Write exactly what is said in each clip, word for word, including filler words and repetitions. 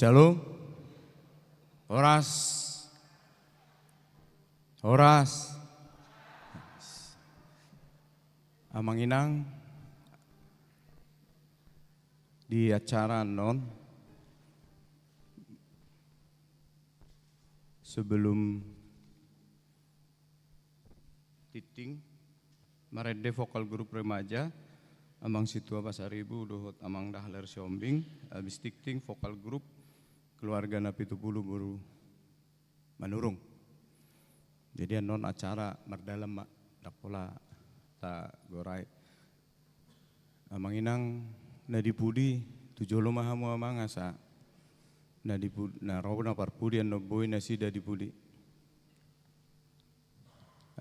Shalom. Horas. Horas. Amang inang, di acara annon, sebelum tingting, marende vokal grup remaja, Amang Situa Pasaribu dohot Amang Dahler Siombing, habis tingting vokal grup keluarga na pitu pulu boru Manurung. Jadi annon acara mardalan ma, ndang pola tagorai. Amang inang na di pudi, tu jolo ma hamu amang asa na di pud-, na ro na parpudi annon boi nasida di pudi.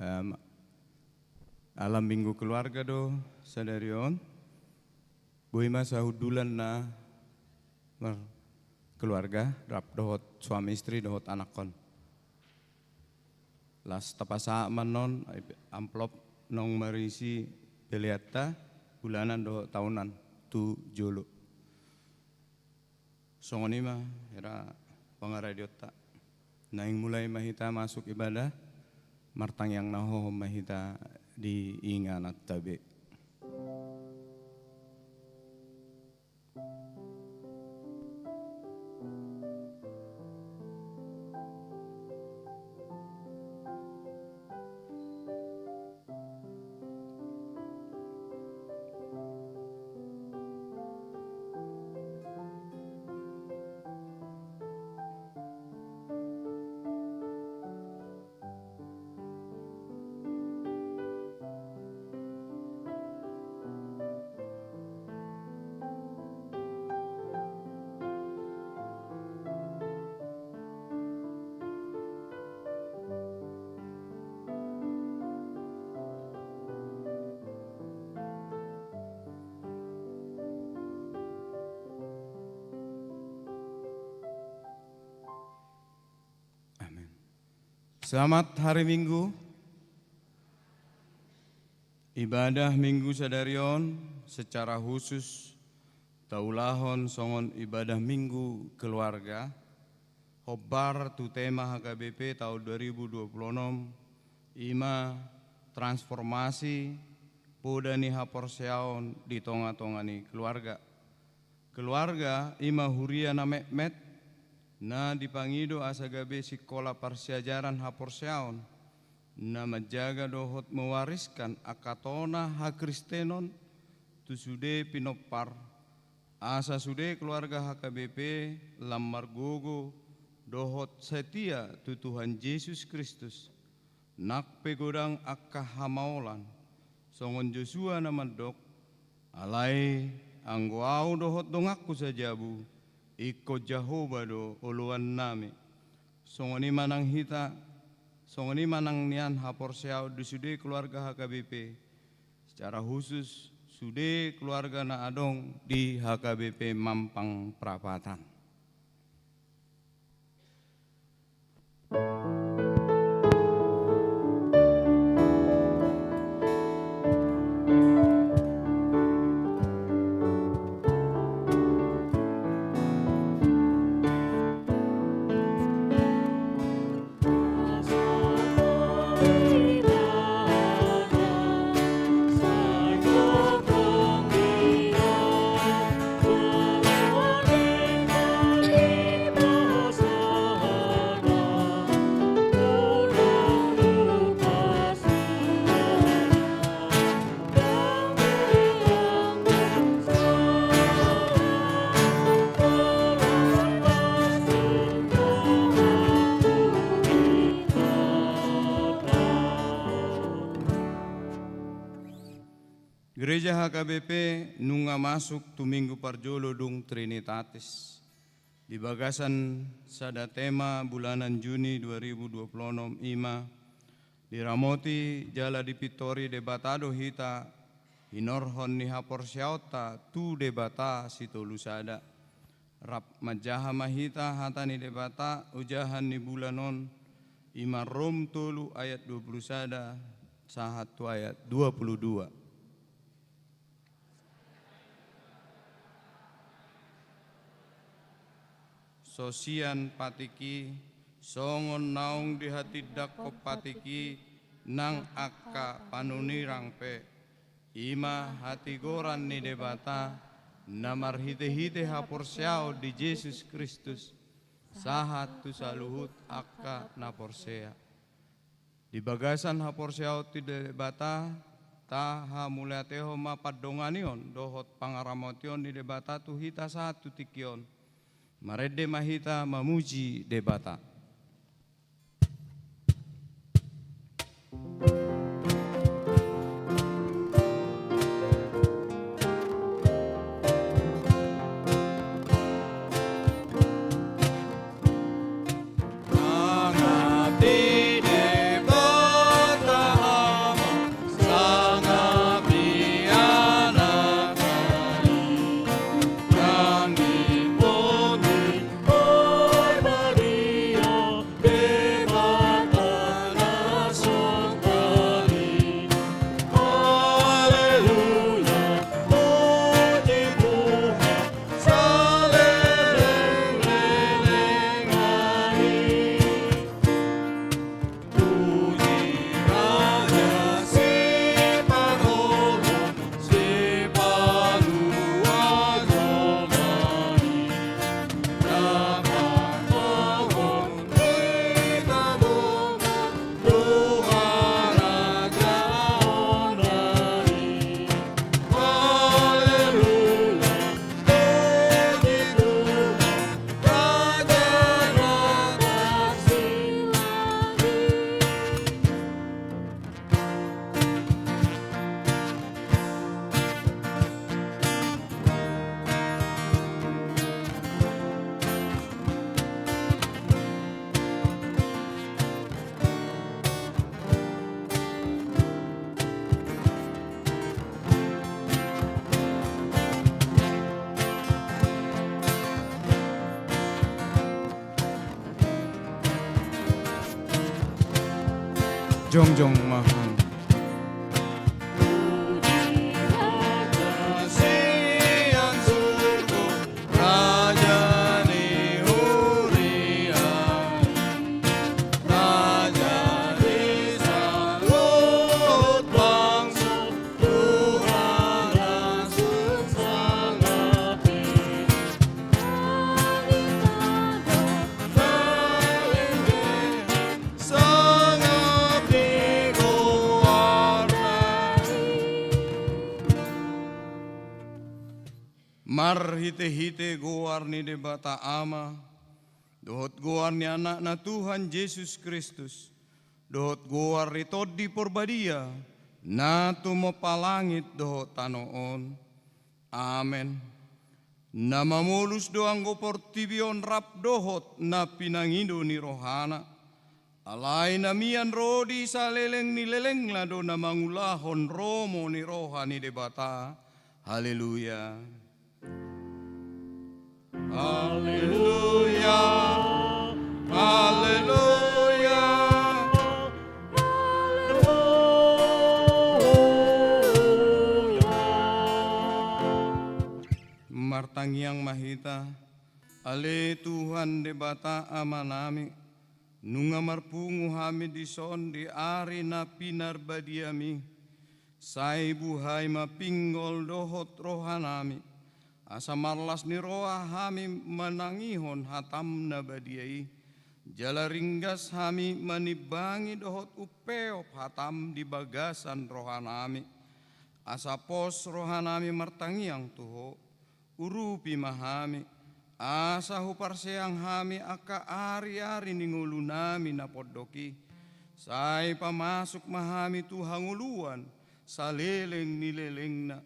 Em, ala minggu keluarga do sadari on, boi ma sahundulan na mar-, keluarga, rap dohot suami istri dohot anakkon. Las tapasahat ma annon amplop naung marisi peleanta bulanan dohot taonan tu jolo. Songon i ma hira pangaradionta. Naeng mulai ma hita masuk ibadah, martangiang na hohom ma hita di ingananta be. Amin. Selamat hari Minggu. Ibadah Minggu sadari on secara khusus taulahon songon ibadah Minggu keluarga, hombar tu tema H K B P taon dua ribu dua puluh enam, i ma transformasi poda ni haporseaon di tonga-tonga ni keluarga. Keluarga i ma huria na metmet, na dipangido asa gabe sikola parsiajaran haporseaon, na manjaga dohot mewariskan angka tona hakristenon tu sude pinompar, asa sude keluarga H K B P lam margogo dohot setia tu Tuhan Jesus Kristus. Nang pe godang angka hamaolan, songon Josua na mandok, alai anggo ahu dohot donganku sajabu, ingkon Jahowa do oloannami. Songon i ma nang hita, songon i ma nang nian haporseaon di sude keluarga H K B P, secara khusus sude keluarga na adong di H K B P Mampang Prapatan. Gereja H K B P nunga masuk tu minggu parjolo dung Trinitatis. Di bagasan sada tema bulanan Juni dua ribu dua puluh enam i ma, diramoti jala dipintori Debata do hita, hinorhon ni haporseaonta tu Debata Sitolu Sada. Rap manjaha ma hita hata ni Debata ojahan ni bulan on, i ma Rom tolu ayat dua puluh sada sahat tu ayat dua puluh dua. so sian patik i, songon naung dihatindanghon patik i nang angka panunirang pe. I ma hatigoran ni Debata, na marhitehite haporseaon di Jesus Kristus, sahat tu saluhut angka na porsea. Di bagasan haporseaon tu Debata, tahamauliatehon ma pandonganion dohot pangaramotion ni Debata tu hita sahat tu tingki on. Marende ma hita mamuji Debata. Jongjong ma hami. Marhitehite goar ni Debata Ama, dohot goar ni Anakna Tuhan Jesus Kristus, dohot goar ni Tondi Porbadia, na tumompa langit dohot tano on. Amen. Na mamolus do anggo portibi on rap dohot na pinangido ni rohana. Alai na mian ro di saleleng ni lelengna do na mangulahon romo ni roha ni Debata. Haleluya. Haleluya. Haleluya. Martangiang ma hita. Ale Tuhan Debata Amanami, nunga marpungu hami dison di ari na pinarbadiami. Sai buhai ma pinggol dohot rohanami, asa marlas ni roha hami manangihon hatam na badia i. Jala ringgas hami manimbangi dohot umpeop hatam di bagasan rohanami. Asa pos rohanami martangiang tu Ho. Urupi ma hami, asa huparseang hami angka ari-ari ni ngolunami na pondok i. Sai pamasuk ma hami tu hangoluan saleleng ni lelengna.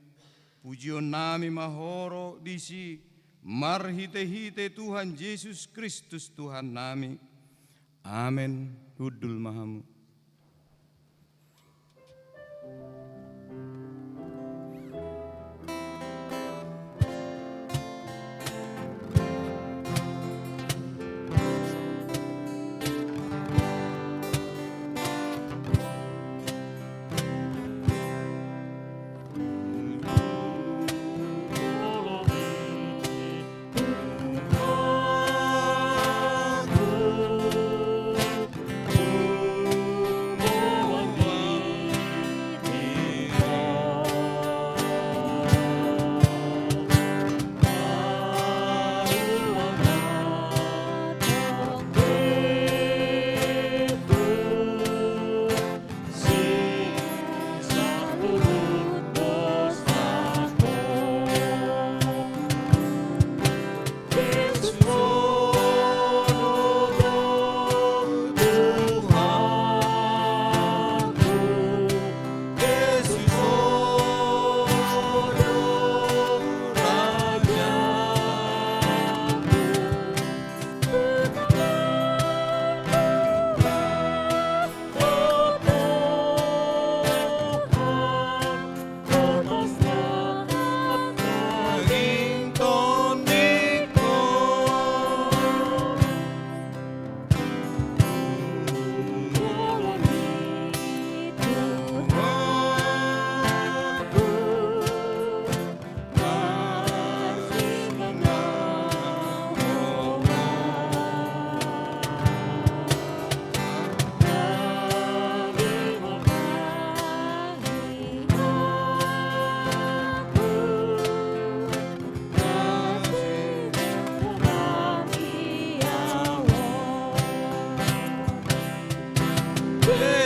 Pujionnami ma Ho ro disi, marhite-hite Tuhan Jesus Kristus Tuhannami. Amen. Hundul ma hamu.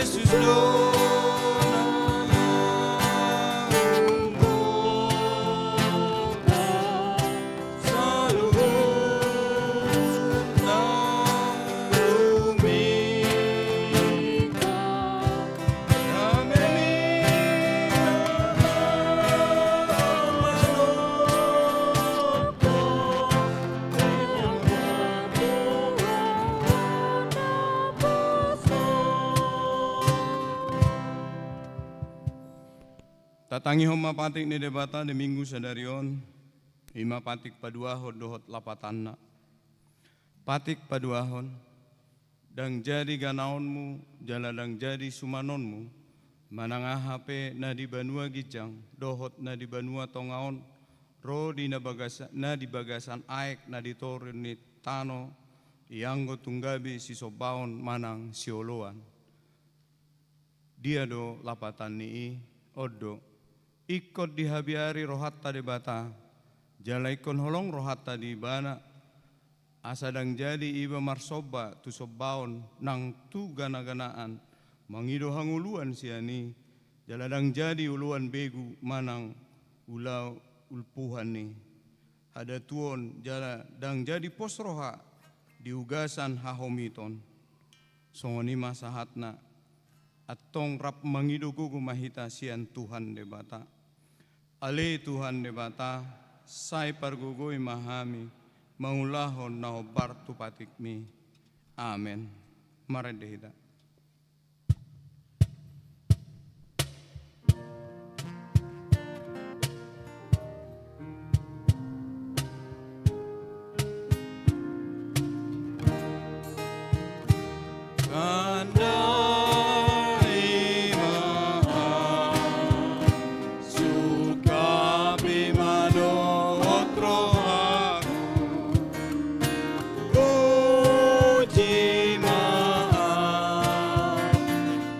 Jesus do na umboto saluhutna, rumingkot damemi na manoto. Tatangihon ma patik ni Debata di Minggu sadari on, i ma patik paduahon dohot lapatanna. Patik paduahon. Ndang jadi ganaonmu jala ndang jadi sumanonmu, manang aha pe na di banua ginjang dohot na di banua tonga on, ro di na bagasa-, na di bagasan aek na di toru ni tano, ianggo tung gabe sisombaon manang sioloan. Dia do lapatan ni i? On do, ingkon dihabiari rohanta Debata, jala ingkon holong rohanta di Ibana, asa ndang jadi iba marsomba tu sombaon nang tu ganaganaan, mangido hangoluan sian i, jala ndang jadi oloan begu manang ula ulpuhan ni hadatuon, jala ndang jadi pos roha di ugasan hahomiton. Songon i ma sahatna, antong rap mangido gogo ma hita sian Tuhan Debata. Ale Tuhan Debata, sai pargogoi ma hami mangulahon na hombar tu patikmi. Amen. Marende hita. Tandai ma, sungkapi ma dohot rohaku. Puji ma,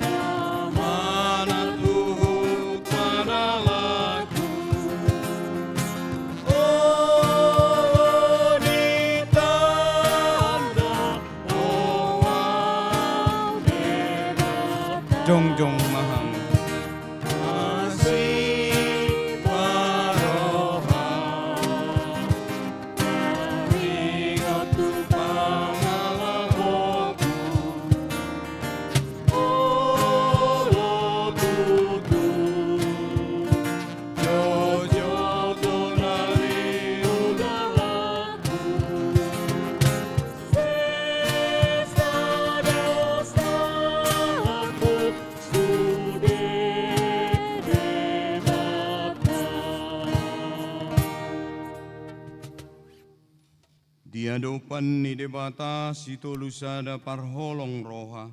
Amana Tuhan Pangalaku. Olo ni tanda, o au Debata. Jongjong ma hamu. Asi ma roha, taringot tu pangalahoku. Olo tutu, jotjot do na liu dalanku. Sesa dosaku sude Debata. Di adopan ni Debata sitolu sada parholong roha,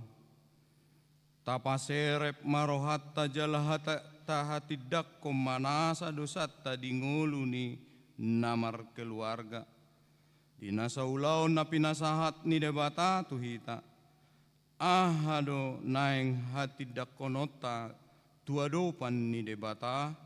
tapaserep ma rohanta jala hata-, tahatindangkon ma nasa dosanta di ngolu ni na markeluarga, di nasa ulaon na pinasahat ni Debata tu hita. Aha do naeng hatindangkononta tu adopan ni Debata?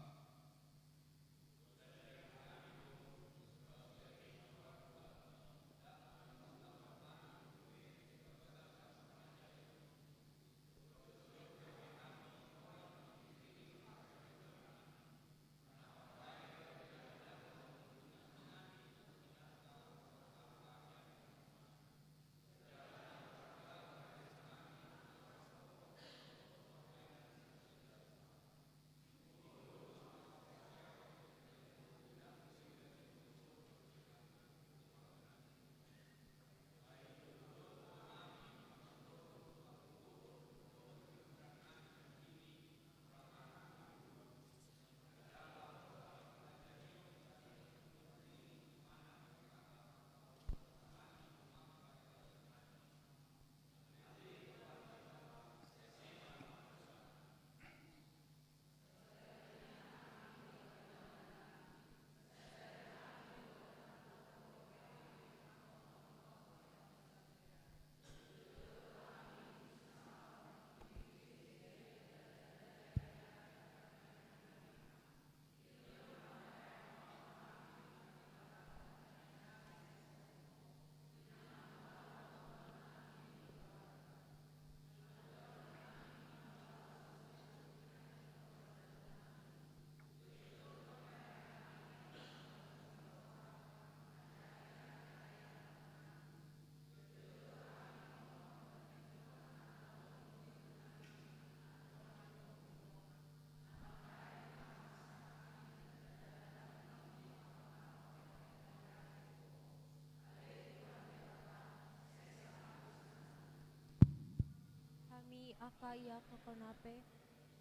Hami angka ia kokonape,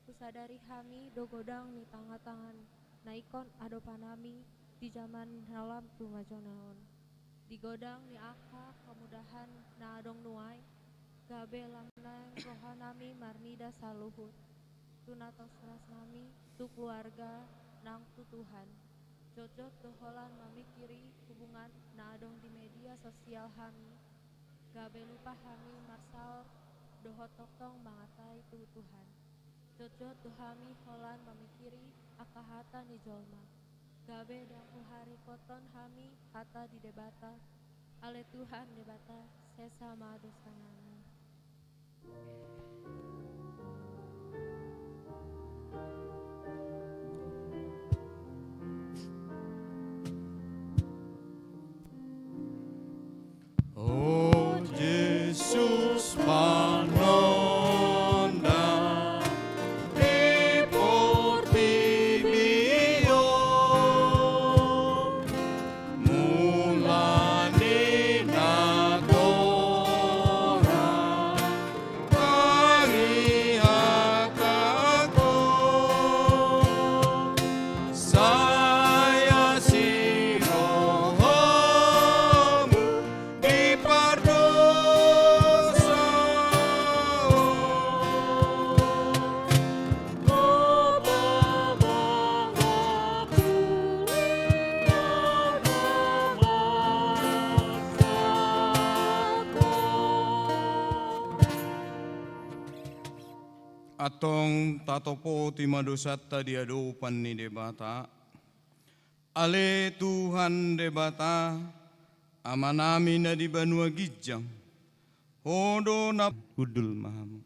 husadari hami do godang ni tangan-tangan na ingkon adopanami di jaman na lam rumajo na on. Di godang ni angka kemudahan na adong nuaeng, gabe lam naeng rohanami marnida saluhut tu natorasnami, tu keluarga nang tu Tuhan. Jotjot do holan mamingkiri hubungan na adong di media sosial hami, gabe lupa hami marsaor dohot tongtong mangatai tu Tuhan. Jotjot do hami holan mamingkiri angka hata ni jolma, gabe ndang huharipothon hami hata ni Debata. Ale Tuhan Debata, sesa ma dosanami. O Jesus, panonda di portibi on, mula ni natorasna, Antong tatopoti ma dosanta di adopan ni Debata. Ale Tuhan Debata, Amanami na di banua ginjang, Ho do na hundul ma hamu.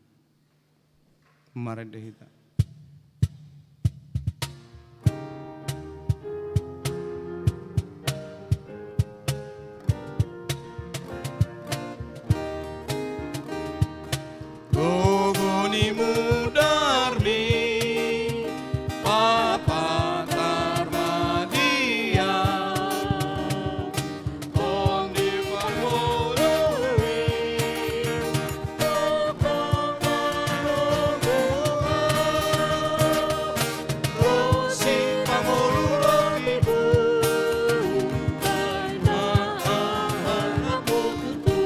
Marende hita. Gogo ni mudarmi, papatar ma di Ia. Tondi parngoluhon, ro sipangolu ro di buku, na aha na putu.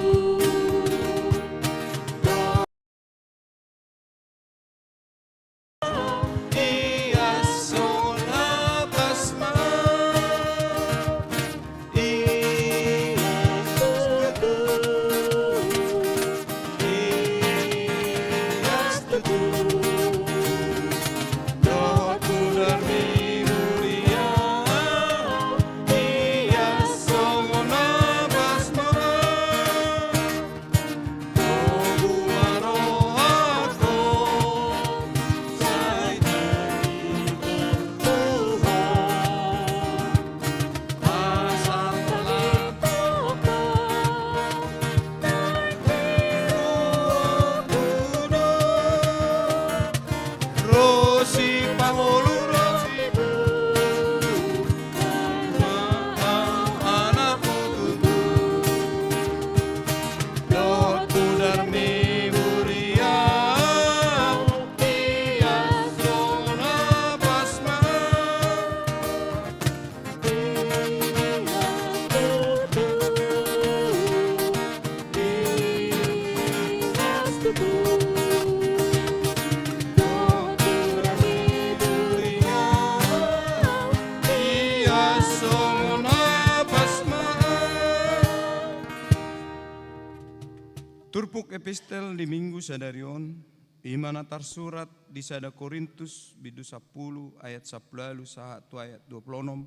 Turpuk epistel di Minggu sadari on, i ma na tarsurat di sada Korintus bindu sampulu ayat sampulu ualu sahat tu ayat dua pulu onom.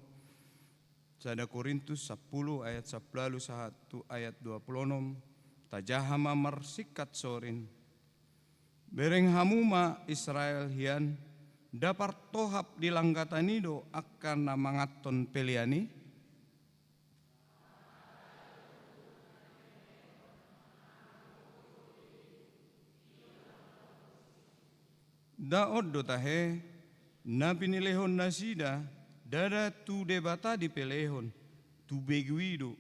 Sada Korintus sampulu ayat sampulu ualu sahat tu ayat dua pulu onom. Tajaha ma marsingkat sorin. Bereng hamu ma Israel hian, nda partohap di langgatan i do angka na manganhon pelean i? Nda on do tahe, na pinilehon nasida, ndada tu Debata dipelehon, tu begu i do.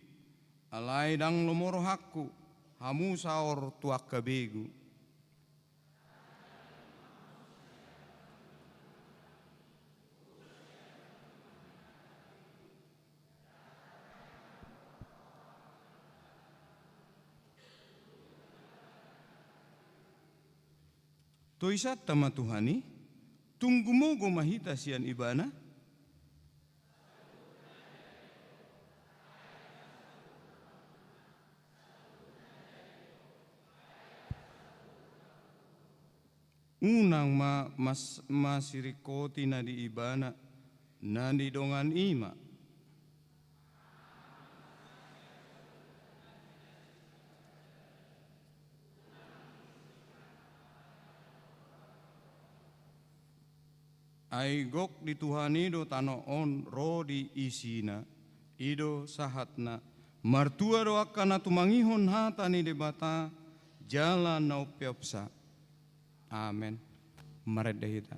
Alai ndang lomo rohangku, hamu saor tu angka begu. Toisanta ma Tuhan i, tung gumogo ma hita sian Ibana. Unang ma mas-, masiringkoti na di Ibana, na di dongan i ma. Ai gok di Tuhan i do tano on ro di isina, i do sahatna. Martua do angka na tumangihon hata ni Debata jala na umpeopsa. Amen. Marende hita.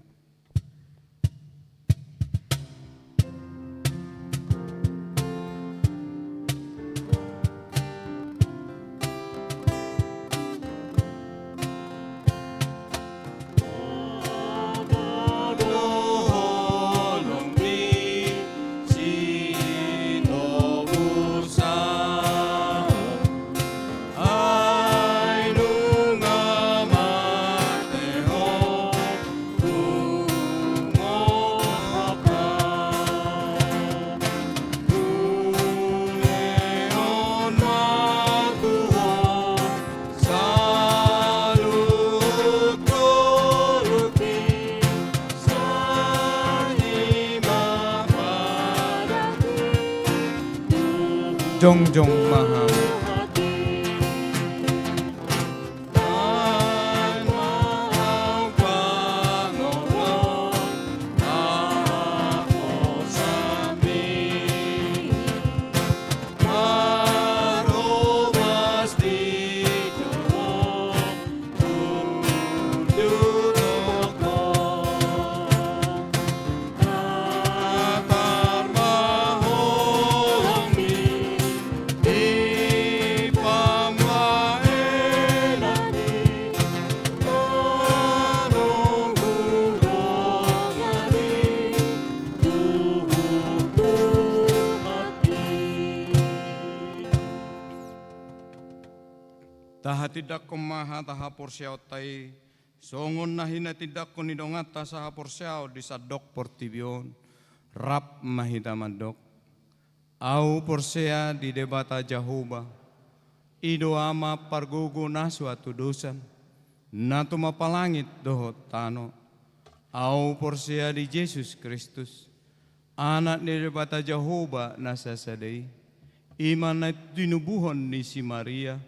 Jongjong ma hamu. Tahatindangkon ma hata haporseaonta i, songon na hinatindangkon ni donganta sahaporseaon di sandok portibi on. Rap ma hita mandok. Ahu porsea di Debata Jahowa, i do Ama pargogo na so hatudosan, na tumompa langit dohot tano. Ahu porsea di Jesus Kristus, Anak ni Debata Jahowa na sasada i, i ma na tinubuhon ni si Maria,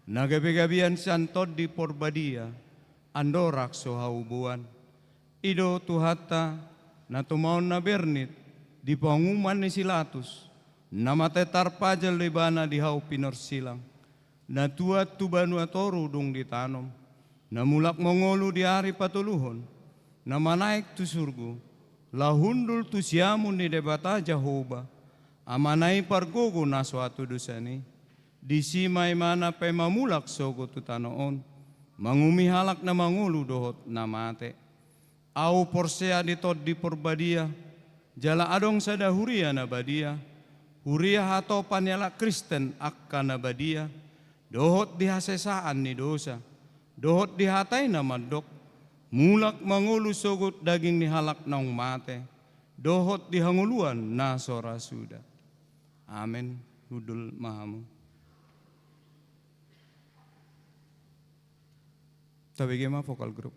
na gabegabean sian Tondi Porbadia, andorang so hauboan. I do Tuhanta, na tumaon na bernit, di panguhuman ni si Latus, na mate tarpajal do ibana di hau pinorsilang, na tuat tu banua toru dung ditanom, na mulak mangolu di ari patoluhon, na manaek tu surgo, laho hundul tu siamun ni Debata Jahowa, Amana i pargogo na so hatudosan i, disi ma ibana pe mamulak sogot tu tano on, manguhumi halak na mangolu dohot na mate. Ahu porsea di Tondi Porbadia, jala adong sada huria na badia, huria hatopan ni halak Kristen angka na badia, dohot di hasesaan ni dosa, dohot di hata i na mandok, mulak mangolu sogot daging ni halak naung mate, dohot di hangoluan na so ra suda. Amen. Hundul ma hamu. Tabege ma vokal grup.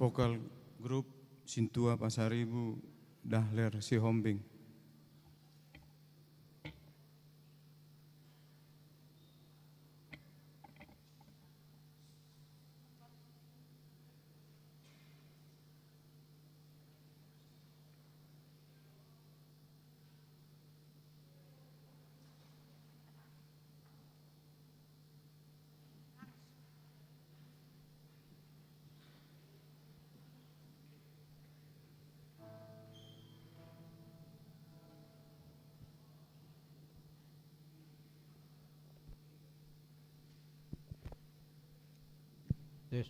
Vokal grup Sintua Pasaribu, Dahler Sihombing. Tes.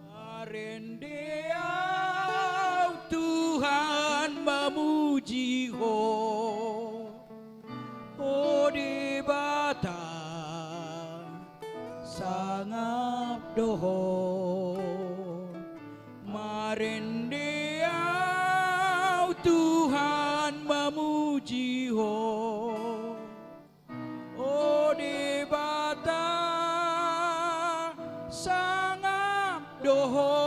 Marende au Tuhan mamuji Ho, O Debata, sangap do Ho. Marende au Tuhan mamuji Ho, O Debata, sangap do Ho.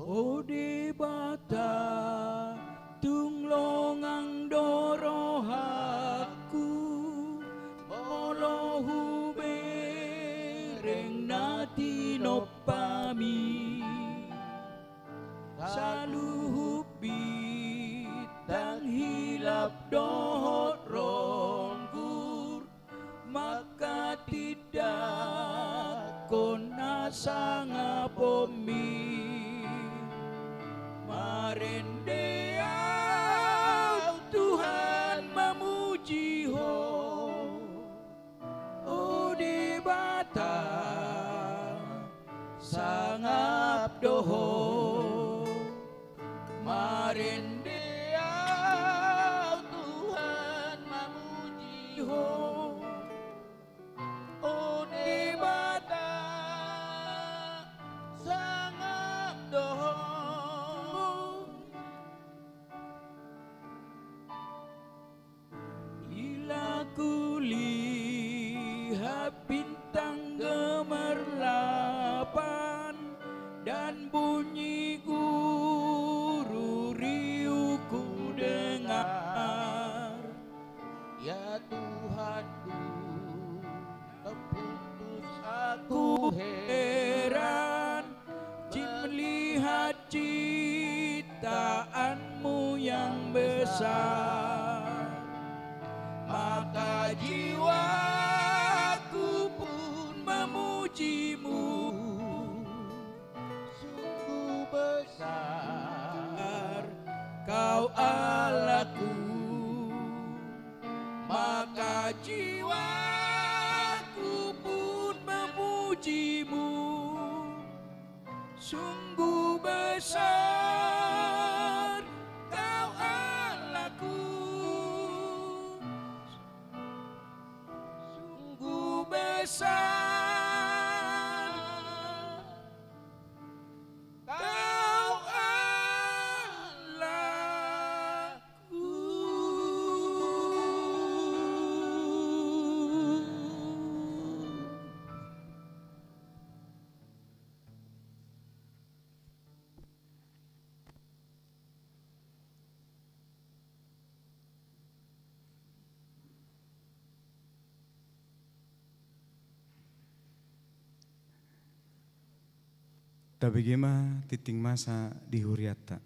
O Debata, tung longang do rohangku, molo hubereng na tinompami. Saluhut bintang hilap dohot ronggur, manghatindanghon hasangaponmi. Marende au Tuhan mamuji Ho, O Debata, sangap do Ho. Marende au Tuhan mamuji Ho, O Debata, sangap do Ho. Bila kulihat bintang gemerlapan dan bunyi gururiu kudengar, ya Tuhanku, terputus aku heran melihat ciptaan-Mu yang besar. Maka jiwaku pun memuji-Mu. Sungguh besar Kau Allahku. Maka jiwaku pun memuji-Mu. Sungguh besar Kau Allahku. Sungguh besar Kau Allahku. Tabege ma tingting masa di hurianta.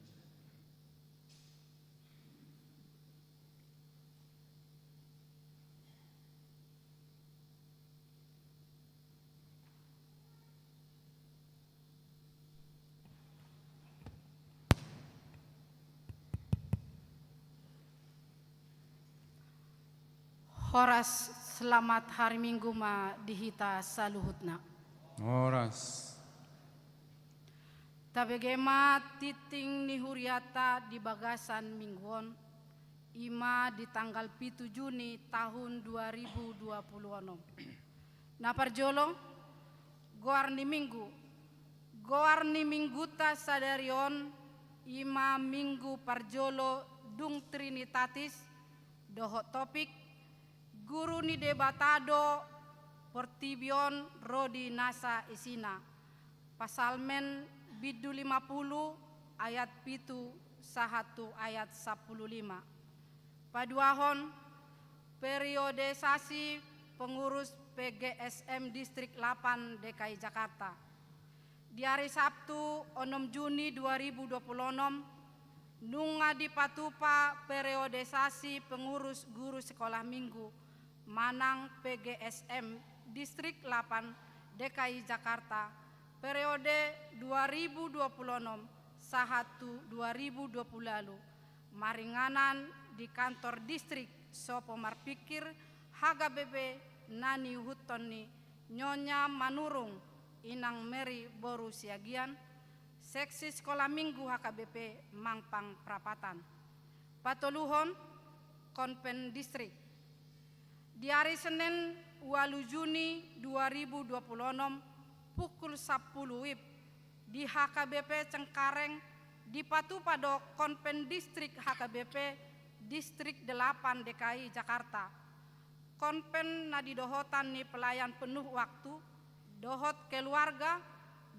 Horas, selamat hari Minggu ma di hita saluhutna. Horas. Tabege ma tingting ni hurianta di bagasan minggu on. I ma di tanggal pitu Juni tahun dua ribu dua puluh onom. Na parjolo, goar ni minggu. Goar ni mingguta sadari on, i ma minggu parjolo dung Trinitatis, dohot topik, Guru ni Debata do portibi on ro di nasa isina. Psalmen bindu lima pulu ayat pitu sahat tu ayat sampulu lima. Paduahon, periodisasi pengurus P G S M Distrik lapan D K I Jakarta. Di ari Sabtu, onom Juni dua ribu dua puluh onom, nunga dipatupa periodisasi pengurus guru sekolah minggu manang P G S M Distrik lapan D K I Jakarta, periode dua ribu dua puluh onom sahat tu dua ribu dua puluh ualu, maringanan di kantor distrik Sopo Marpikir H K B P na niuhuthon ni Nyonya Manurung Inang Mary boru Siagian, seksi sekolah minggu H K B P Mampang Prapatan. Patoluhon, konven distrik. Di ari Senen, ualu Juni dua ribu dua puluh onom, pukul sampulu wib, di H K B P Cengkareng, dipatupa do konven distrik H K B P Distrik delapan D K I Jakarta. Konven na didohotan ni pelayan penuh waktu, dohot keluarga,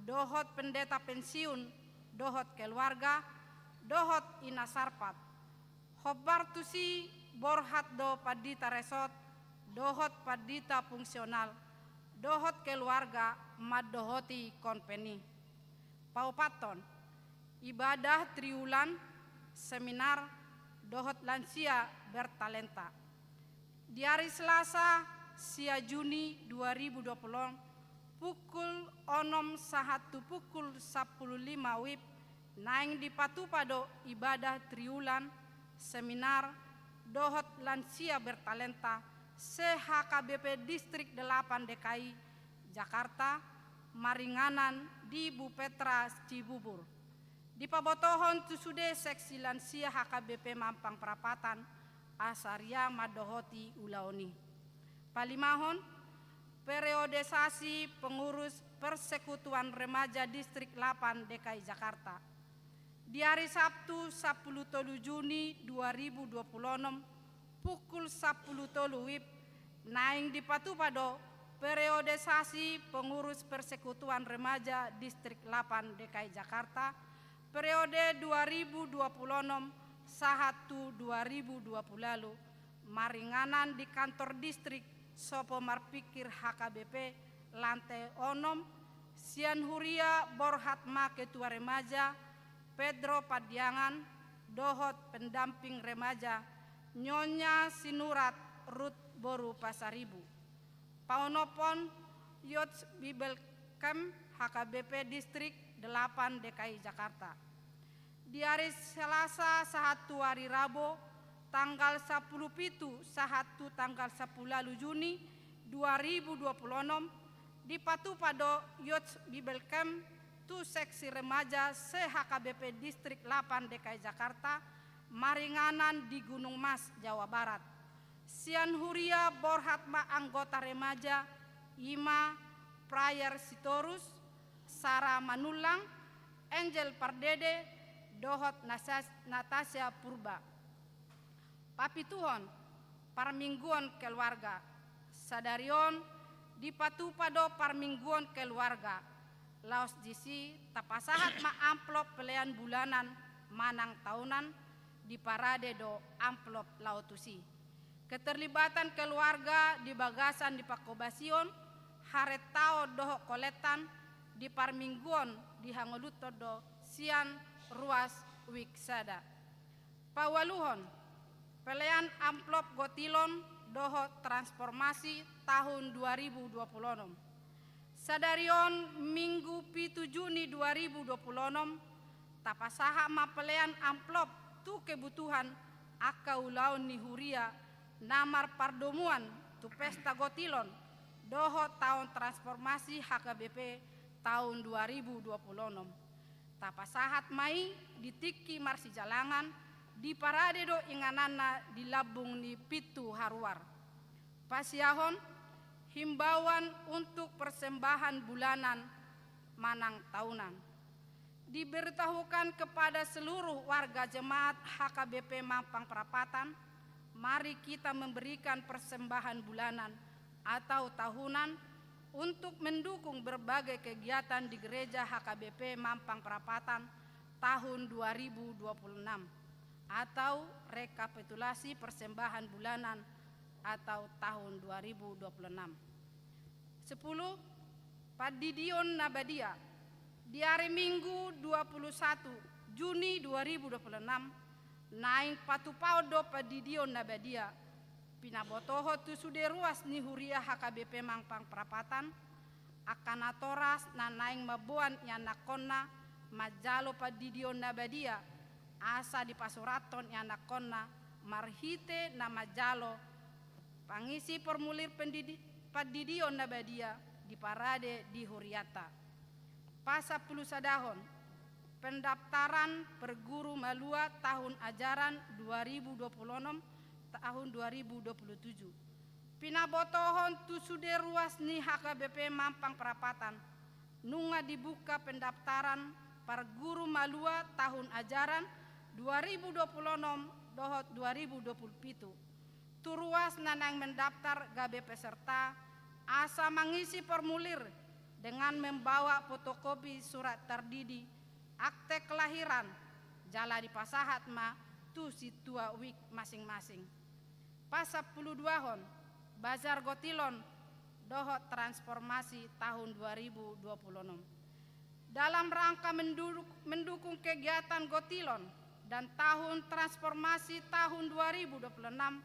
dohot pendeta pensiun, dohot keluarga, dohot ina sarpat. Hombar tusi borhat do pandita resort, dohot pandita fungsional, dohot keluarga mandohoti konven i. Paopathon, ibadah triwulan, seminar, dohot lansia bertalenta. Di ari Selasa, sia Juni dua ribu dua puluh, pukul onom sahat tu pukul sampulu lima wib, naeng dipatupa do ibadah triwulan, seminar, dohot lansia bertalenta, se-H K B P Distrik delapan D K I Jakarta, maringanan di Bupetra Cibubur. Dipabotohon tu sude seksi lansia H K B P Mampang Prapatan, asa riang mandohoti ulaon i. Palimahon, periodisasi pengurus Persekutuan Remaja Distrik lapan D K I Jakarta. Di ari Sabtu, sampulu tolu Juni dua ribu dua puluh onom, pukul sampulu tolu wib, naeng dipatupa do periodisasi pengurus Persekutuan Remaja Distrik lapan D K I Jakarta, periode dua ribu dua puluh onom sahat tu dua ribu dua puluh ualu, maringanan di kantor distrik Sopo Marpikir H K B P, lantai onom, sian huria borhat ma ketua remaja, Pedro Pandiangan, dohot pendamping remaja, Nyonya Sinurat Rut boru Pasaribu. Paonomhon, Youth Bible Camp H K B P Distrik delapan D K I Jakarta. Di ari Selasa sahat tu ari Rabo, tanggal sampulu pitu sahat tu tanggal sampulu ualu Juni dua ribu dua puluh onom, dipatupa do Youth Bible Camp tu seksi remaja se-H K B P Distrik lapan D K I Jakarta, maringanan di Gunung Mas, Jawa Barat. Sian huria borhat ma anggota remaja, i ma Prayer Sitorus, Sara Manullang, Angel Pardede, dohot Nasas-, Natasha Purba. Papituhon, parmingguon keluarga. Sadari on dipatupa do parmingguon keluarga. Laos disi tapasahat ma amplop pelean bulanan manang taonan, diparade do amplop laho tusi. Keterlibatan keluarga di bagasan di pangkobasion, harentaon dohot koletan di parmingguon dihangoluthon do sian ruas Wiksada. Paualuhon, pelean amplop gotilon dohot transformasi tahun dua ribu dua puluh onom. Sadari on Minggu pitu Juni dua ribu dua puluh onom, tapasahat ma pelean amplop tu kebutuhan angka ulaon ni huria na marpardomuan tu pesta gotilon dohot taon transformasi H K B P taon dua ribu dua puluh onom. Tapasahat ma i di tingki marsijalangan Diparade do ingananna di lambung ni pintu haruar. Pasiahon, himbauan untuk persembahan bulanan manang tahunan. Diberitahukan kepada seluruh warga jemaat H K B P Mampang Perapatan, mari kita memberikan persembahan bulanan atau tahunan untuk mendukung berbagai kegiatan di gereja H K B P Mampang Perapatan tahun dua ribu dua puluh enam, atau rekapitulasi persembahan bulanan atau tahun dua ribu dua puluh enam. Sepuluh, pandidion na badia. Di ari Minggu dua puluh satu Juni dua ribu dua puluh enam, naeng patupahon do pandidion na badia, pinabotohon tu sude ruas ni huria H K B P Mampang Perapatan, angka natoras na naeng mamboan ianakhonna manjalo pandidion na badia, asa dipasurathon ianakhonna marhite na manjalo pangisi formulir pendidi-, pandidion na badia diparade di hurianta. Pasampulusadahon, pendaftaran perguru malua tahun ajaran dua ribu dua puluh enam tahun dua ribu dua puluh tujuh. Pinabotohon tu sude ruas ni H K B P Mampang Perapatan, nunga dibuka pendaftaran parguru malua tahun ajaran dua ribu dua puluh enam dohot dua ribu dua puluh pitu. Tu ruas na naeng mendaftar gabe peserta, asa mangisi formulir dengan membawa fotokopi surat tardidi, akte kelahiran, jala dipasahat ma tu sintua wik masing-masing. Pasampuluduahon, bazar gotilon dohot transformasi tahun dua ribu dua puluh enam. Dalam rangka mendu-, mendukung kegiatan gotilon dan tahun transformasi tahun dua ribu dua puluh enam,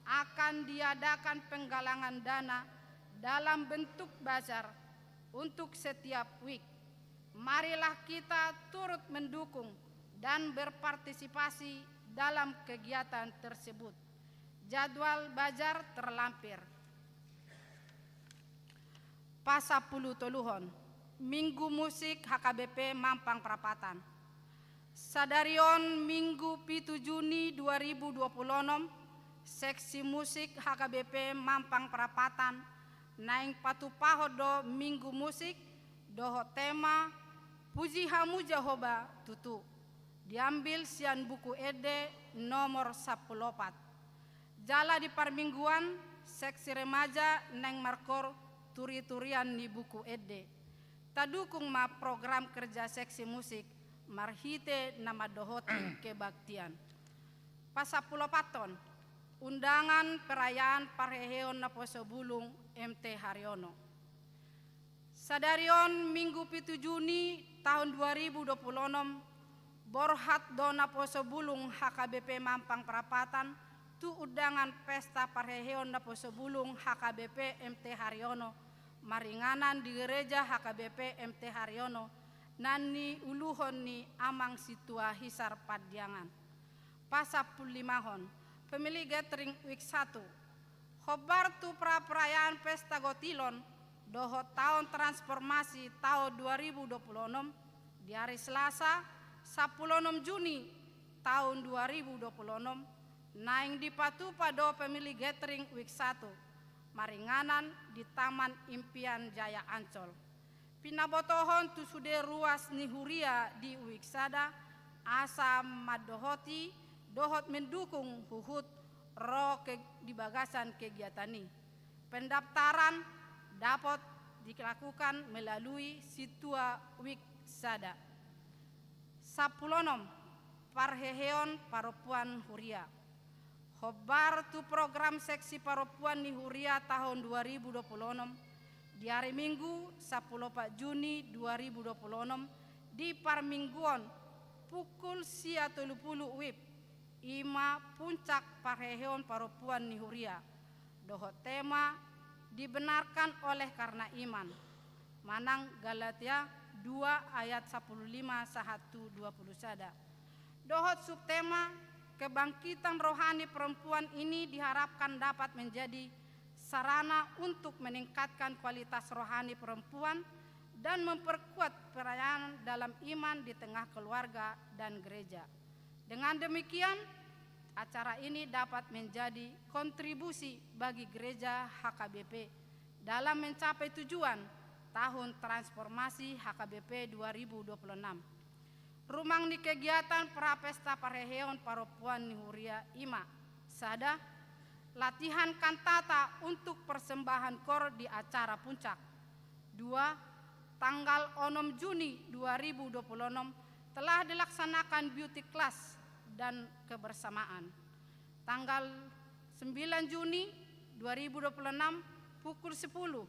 akan diadakan penggalangan dana dalam bentuk bazar untuk setiap wik. Marilah kita turut mendukung dan berpartisipasi dalam kegiatan tersebut. Jadwal bazar terlampir. Pasampulutoluhon, Minggu Musik H K B P Mampang Perapatan. Sadari on Minggu pitu Juni dua ribu dua puluh enam, seksi musik H K B P Mampang Perapatan naeng patupahon do Minggu Musik dohot tema Puji Hamu Jahowa Tutu, diambil sian Buku Ende nomor sampulu opat. Jala di parmingguan, seksi remaja naeng markoor turi-turian ni Buku Ende. Tadukung ma program kerja seksi musik marhite na mandohoti kebaktian. Pasampulu opathon, undangan perayaan parheheon naposo bulung M T Haryono. Sadari on Minggu pitu Juni tahun dua ribu dua puluh enam, borhat do naposo bulung H K B P Mampang Perapatan tu undangan pesta parheheon naposo bulung H K B P M T Haryono, maringanan di gereja H K B P M T Haryono, na niuluhon ni Amang Sintua Hisar Pandiangan. Pasampululimahon, pemilik gathering week satu. Hombar tu pra-, perayaan pesta gotilon dohot taon transformasi taon dua ribu dua puluh enam, di ari Selasa, sampulu onom Juni taon dua ribu dua puluh enam, naeng dipatupa do pemilik gathering week satu, maringanan di Taman Impian Jaya Ancol. Pinabotohon tu sude ruas ni huria di week sada, asa mandohoti dohot mendukung huhut ro ke-, di bagasan kegiatan i. Pendaftaran dapat dilakukan melalui sintua week sada. Sampulu onom, parheheon parompuan huria. Hombar tu program seksi parompuan ni huria taon dua ribu dua puluh onom, di ari Minggu, sampulu opat Juni dua ribu dua puluh onom, di parmingguon, pukul sia tolu pulu WIB, i ma puncak parheheon parompuan ni huria. Dohot tema, dibenarkan oleh karena iman. Manang Galatia dua ayat sampulu lima sahat tu dua pulu sada. Dohot subtema, kebangkitan rohani perempuan ini diharapkan dapat menjadi sarana untuk meningkatkan kualitas rohani perempuan dan memperkuat pelayanan dalam iman di tengah keluarga dan gereja. Dengan demikian, acara ini dapat menjadi kontribusi bagi Gereja H K B P dalam mencapai tujuan Tahun Transformasi H K B P dua ribu dua puluh enam. Rumang ni kegiatan prapesta parheheon parompuan ni huria i ma: sada, latihan kantata untuk persembahan koor di acara puncak. Dua, tanggal onom Juni dua ribu dua puluh enam telah dilaksanakan beauty class dan kebersamaan. Tanggal sembilan Juni dua ribu dua puluh enam pukul sepuluh,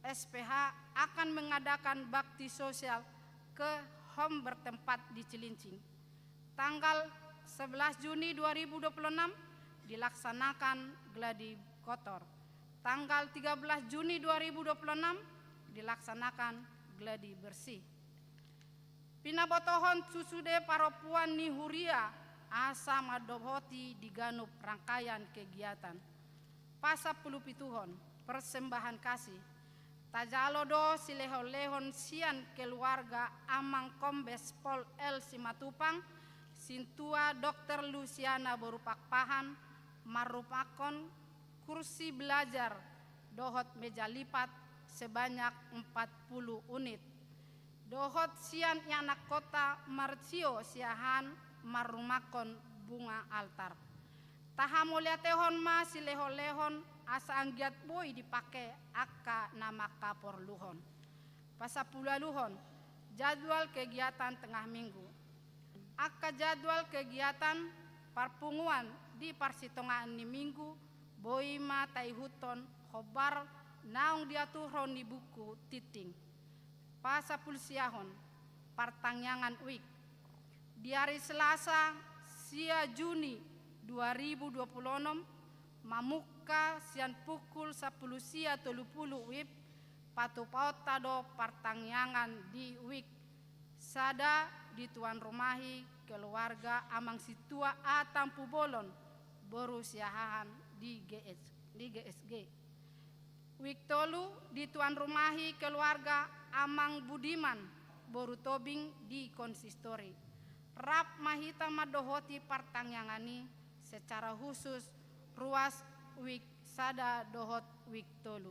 S P H akan mengadakan bakti sosial ke home bertempat di Cilincing. Tanggal sebelas Juni dua ribu dua puluh enam dilaksanakan gladi kotor. Tanggal tiga belas Juni dua ribu dua puluh enam dilaksanakan gladi bersih. Pinabotohon tu sude parompuan ni huria asa mandohoti di ganup rangkaian kegiatan. Pasampulupituhon, persembahan kasih. Tajalo do silehonlehon sian keluarga Amang Kombes Pol L Simatupang, Sintua Dokter Lusiana boru Pakpahan, marumakhon kursi belajar dohot meja lipat sebanyak empat puluh unit. Dohot sian ianakhonta Marcio Siahaan marumakhon bunga altar. Tahamauliatehon ma silehonlehon asa anggiat boi dipake angka na mangkaporluhon. Pasampuluualuhon, jadwal kegiatan tengah minggu. Angka jadwal kegiatan parpunguan di parsitongaan ni minggu boi ma taihuthon hombar naung diaturhon ni buku tingting. Pasampulusiahon, partangiangan wijk. Di ari Selasa, sia Juni dua ribu dua puluh onom, mamungka sian pukul sampulu sia tolu pulu wib, patupaonta do partangiangan di wijk. Sada, dituanrumahi keluarga Amang Sintua A Tampubolon boru Siahaan di G S, di G S G. Wijk tolu, dituanrumahi keluarga Amang Budiman boru Tobing di konsistori. Rap ma hita mandohoti partangiangan i secara khusus ruas wijk sada dohot wijk tolu.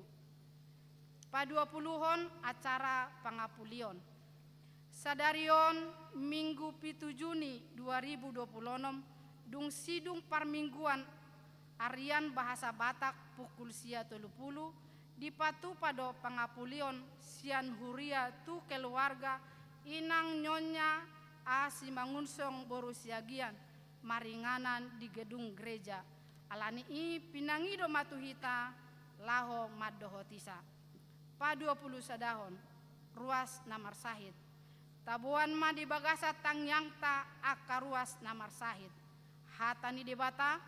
Paduapuluhon, acara pangapulion. Sadari on, Minggu pitu Juni dua ribu dua puluh onom, dung sidung parmingguan arian bahasa Batak pukul sia tolu pulu, dipatupa do pangapulion sian huria tu keluarga Inang Nyonya A Simangunsong boru Siagian, maringanan di gedung gereja. Ala ni i pinangido ma tu hita laho mandohotisa. Paduapulusadahon, ruas na marsahit. Taboan ma di bagasan tangiangta angka ruas na marsahit. Hata ni Debata: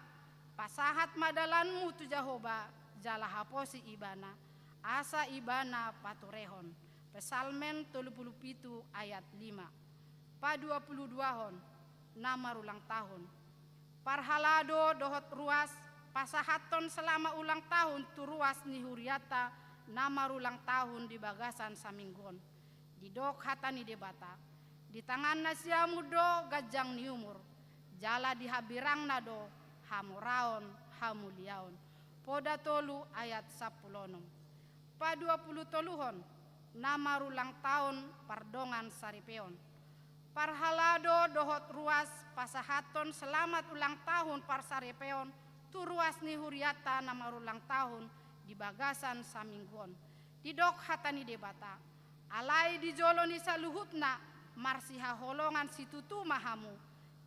Pasahat ma dalanmu tu Jahowa, jala haposi Ibana, asa Ibana paturehon. Psalmen tolu pulu pitu ayat lima. Paduapuluduahon, na marulang tahun. Parhalado dohot ruas, pasahathon selamat ulang tahun tu ruas ni hurianta na marulang tahun di bagasan saminggu on. Didok hata ni Debata: Di tanganna siamun do ganjang ni umur, jala di hambirangna do hamoraon hamuliaon. Poda tolu ayat sampulu onom. Paduapulutoluhon, na marulang tahun pardongan saripeon. Parhalado dohot ruas, pasahathon selamat ulang tahun parsaripeon tu ruas ni hurianta na marulang tahun di bagasan saminggu on. Didok hata ni Debata: Alai di jolo ni saluhutna marsihaholongan situtu ma hamu,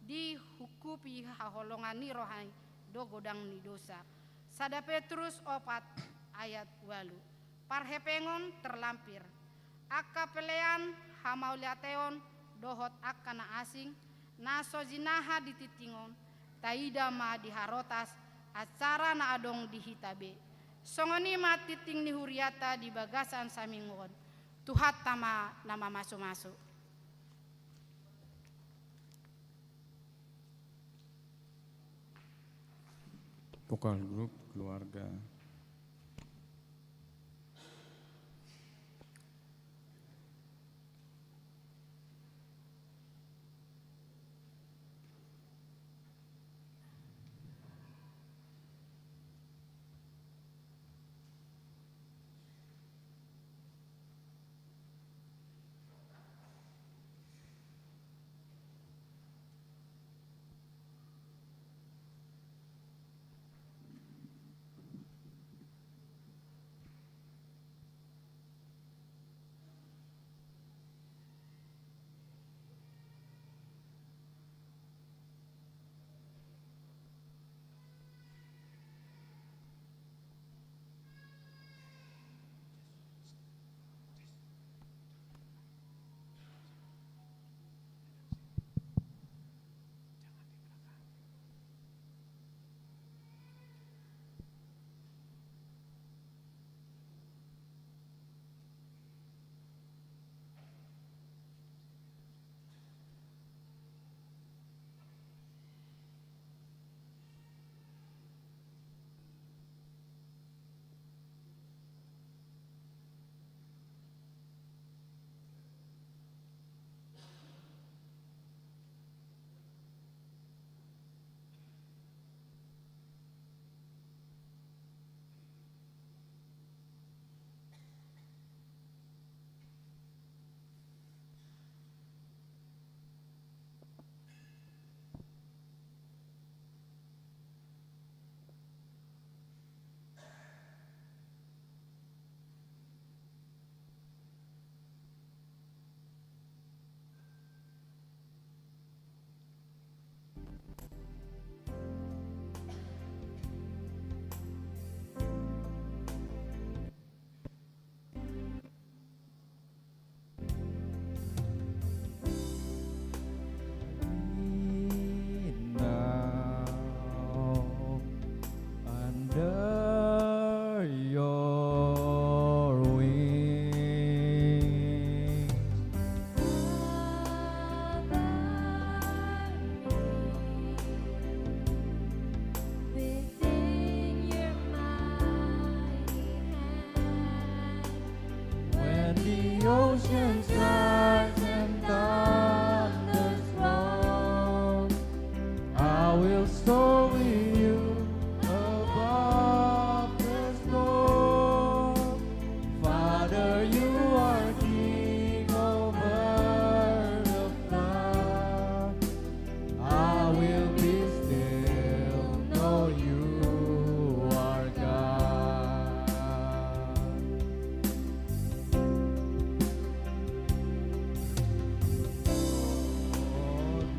dihungkupi haholongan ni roha i do godang ni dosa. Sada Petrus opat ayat ualu. Parhepengon terlampir. Angka pelean, hamauliateon dohot angka na asing na so jinaha di tingting on, taida ma di harotas acara na adong di hita be. Songon i ma tingting ni hurianta di bagasan saminggu on. Tuhanta ma na mamasumasu. Vokal grup keluarga. Oceans rise and thunders roar, I will soar with you above the storm. Father, you are King over the flood. I will be still, know you are God.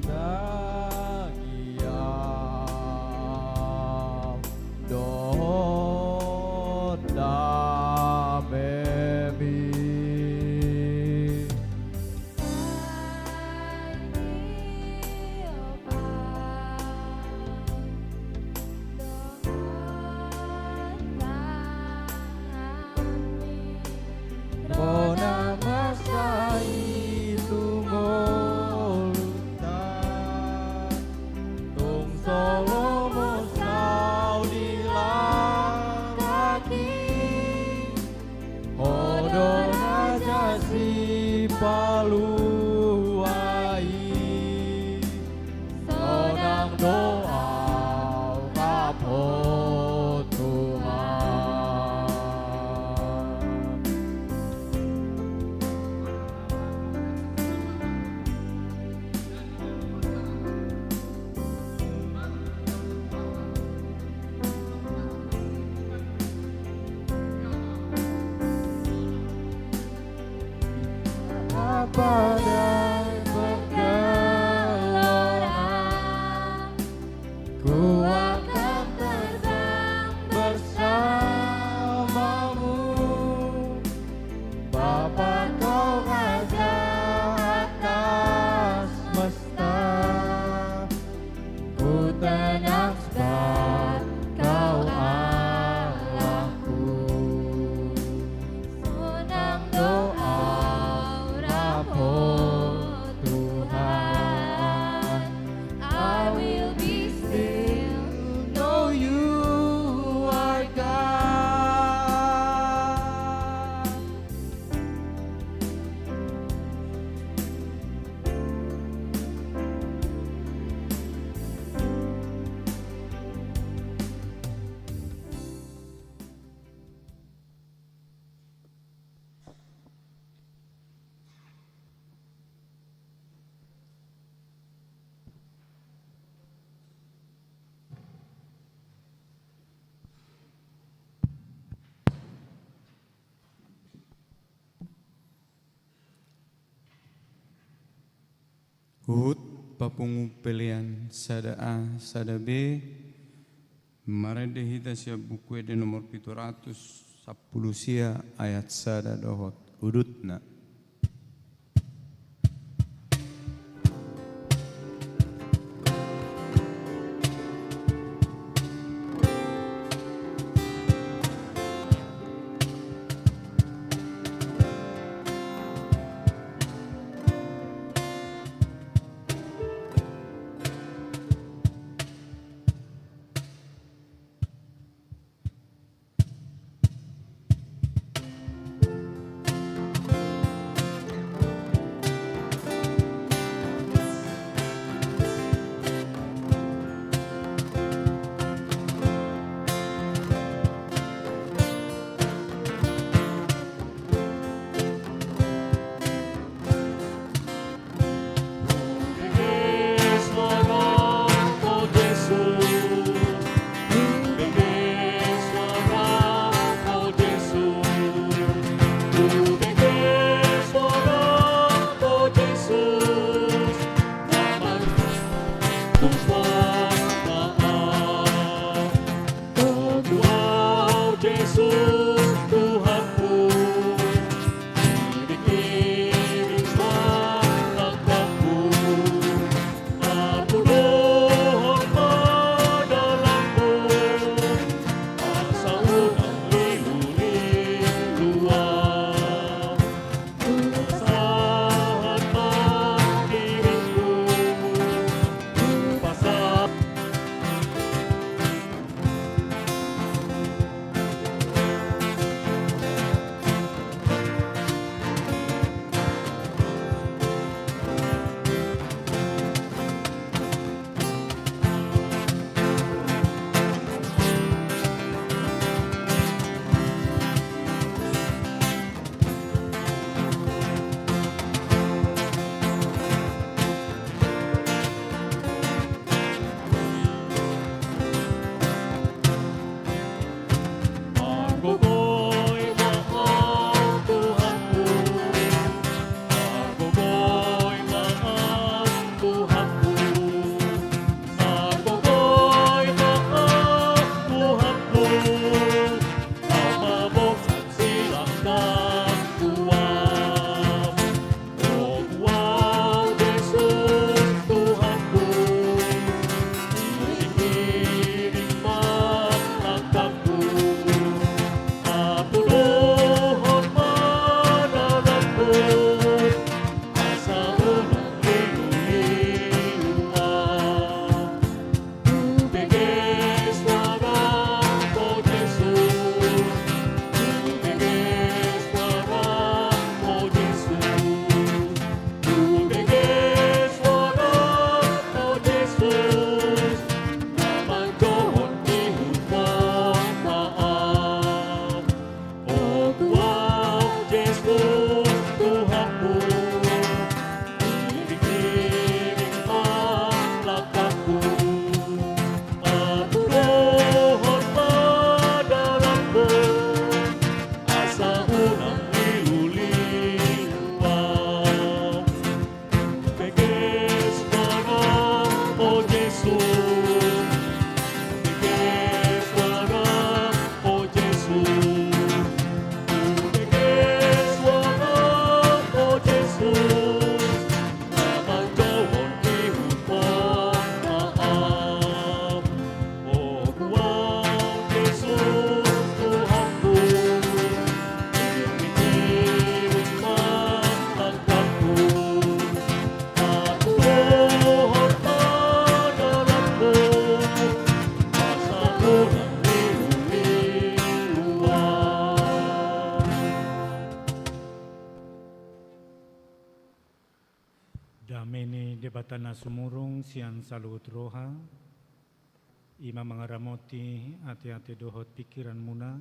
Ondangi au dohot damemi. Ro na masa i tu ngolunta, tung so lomo au dilangkaki. Ho do raja sipalua i, sonang do au rap Ho Tuhan. Apa dan bergelora, ku akan terbang bersamamu. Bapa, Kau Raja atas semesta, ku tenang sebab Kau Allahku. Sonang do au rap Ho Tuhan. I will be still, know you are God. Huhut papungu pelean sada A sada B, marende hita sian Buku Ende nomor pitu ratus sampulu sia, ayat sada dohot udutna. Tuhan, Tuhan, Tuhanku, dikirim suara Tuhanku, aku dohot ma dalanku, asa unang lilu-lilu au. Hupasahat ma diringku, hupasahat Dame ni Debata na sumurung sian saluhut roha, i ma mangaramoti ateate dohot pingkiranmuna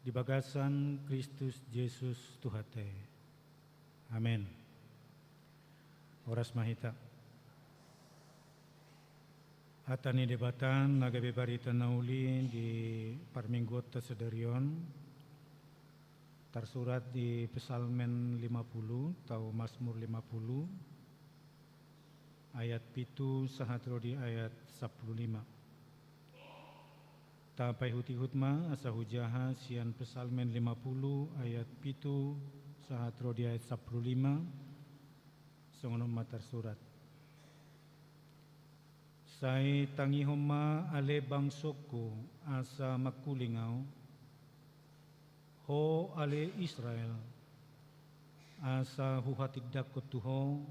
di bagasan Kristus Jesus Tuhanta i. Amen. Horas ma hita. Hata ni Debata na gabe barita na uli di parmingguonta sadari on, tarsurat di Psalmen lima pulu, tau Masmur lima pulu, ayat pitu sahat ro di ayat sampulu lima. Tapaihut-ihut ma asa hujaha sian Psalmen lima pulu ayat pitu sahat ro di ayat sampulu lima, songon on ma tarsurat. Sai tangihon ma ale bangsongku asa mangkuling ahu, ho ale Israel, asa huhatindangkon tu ho,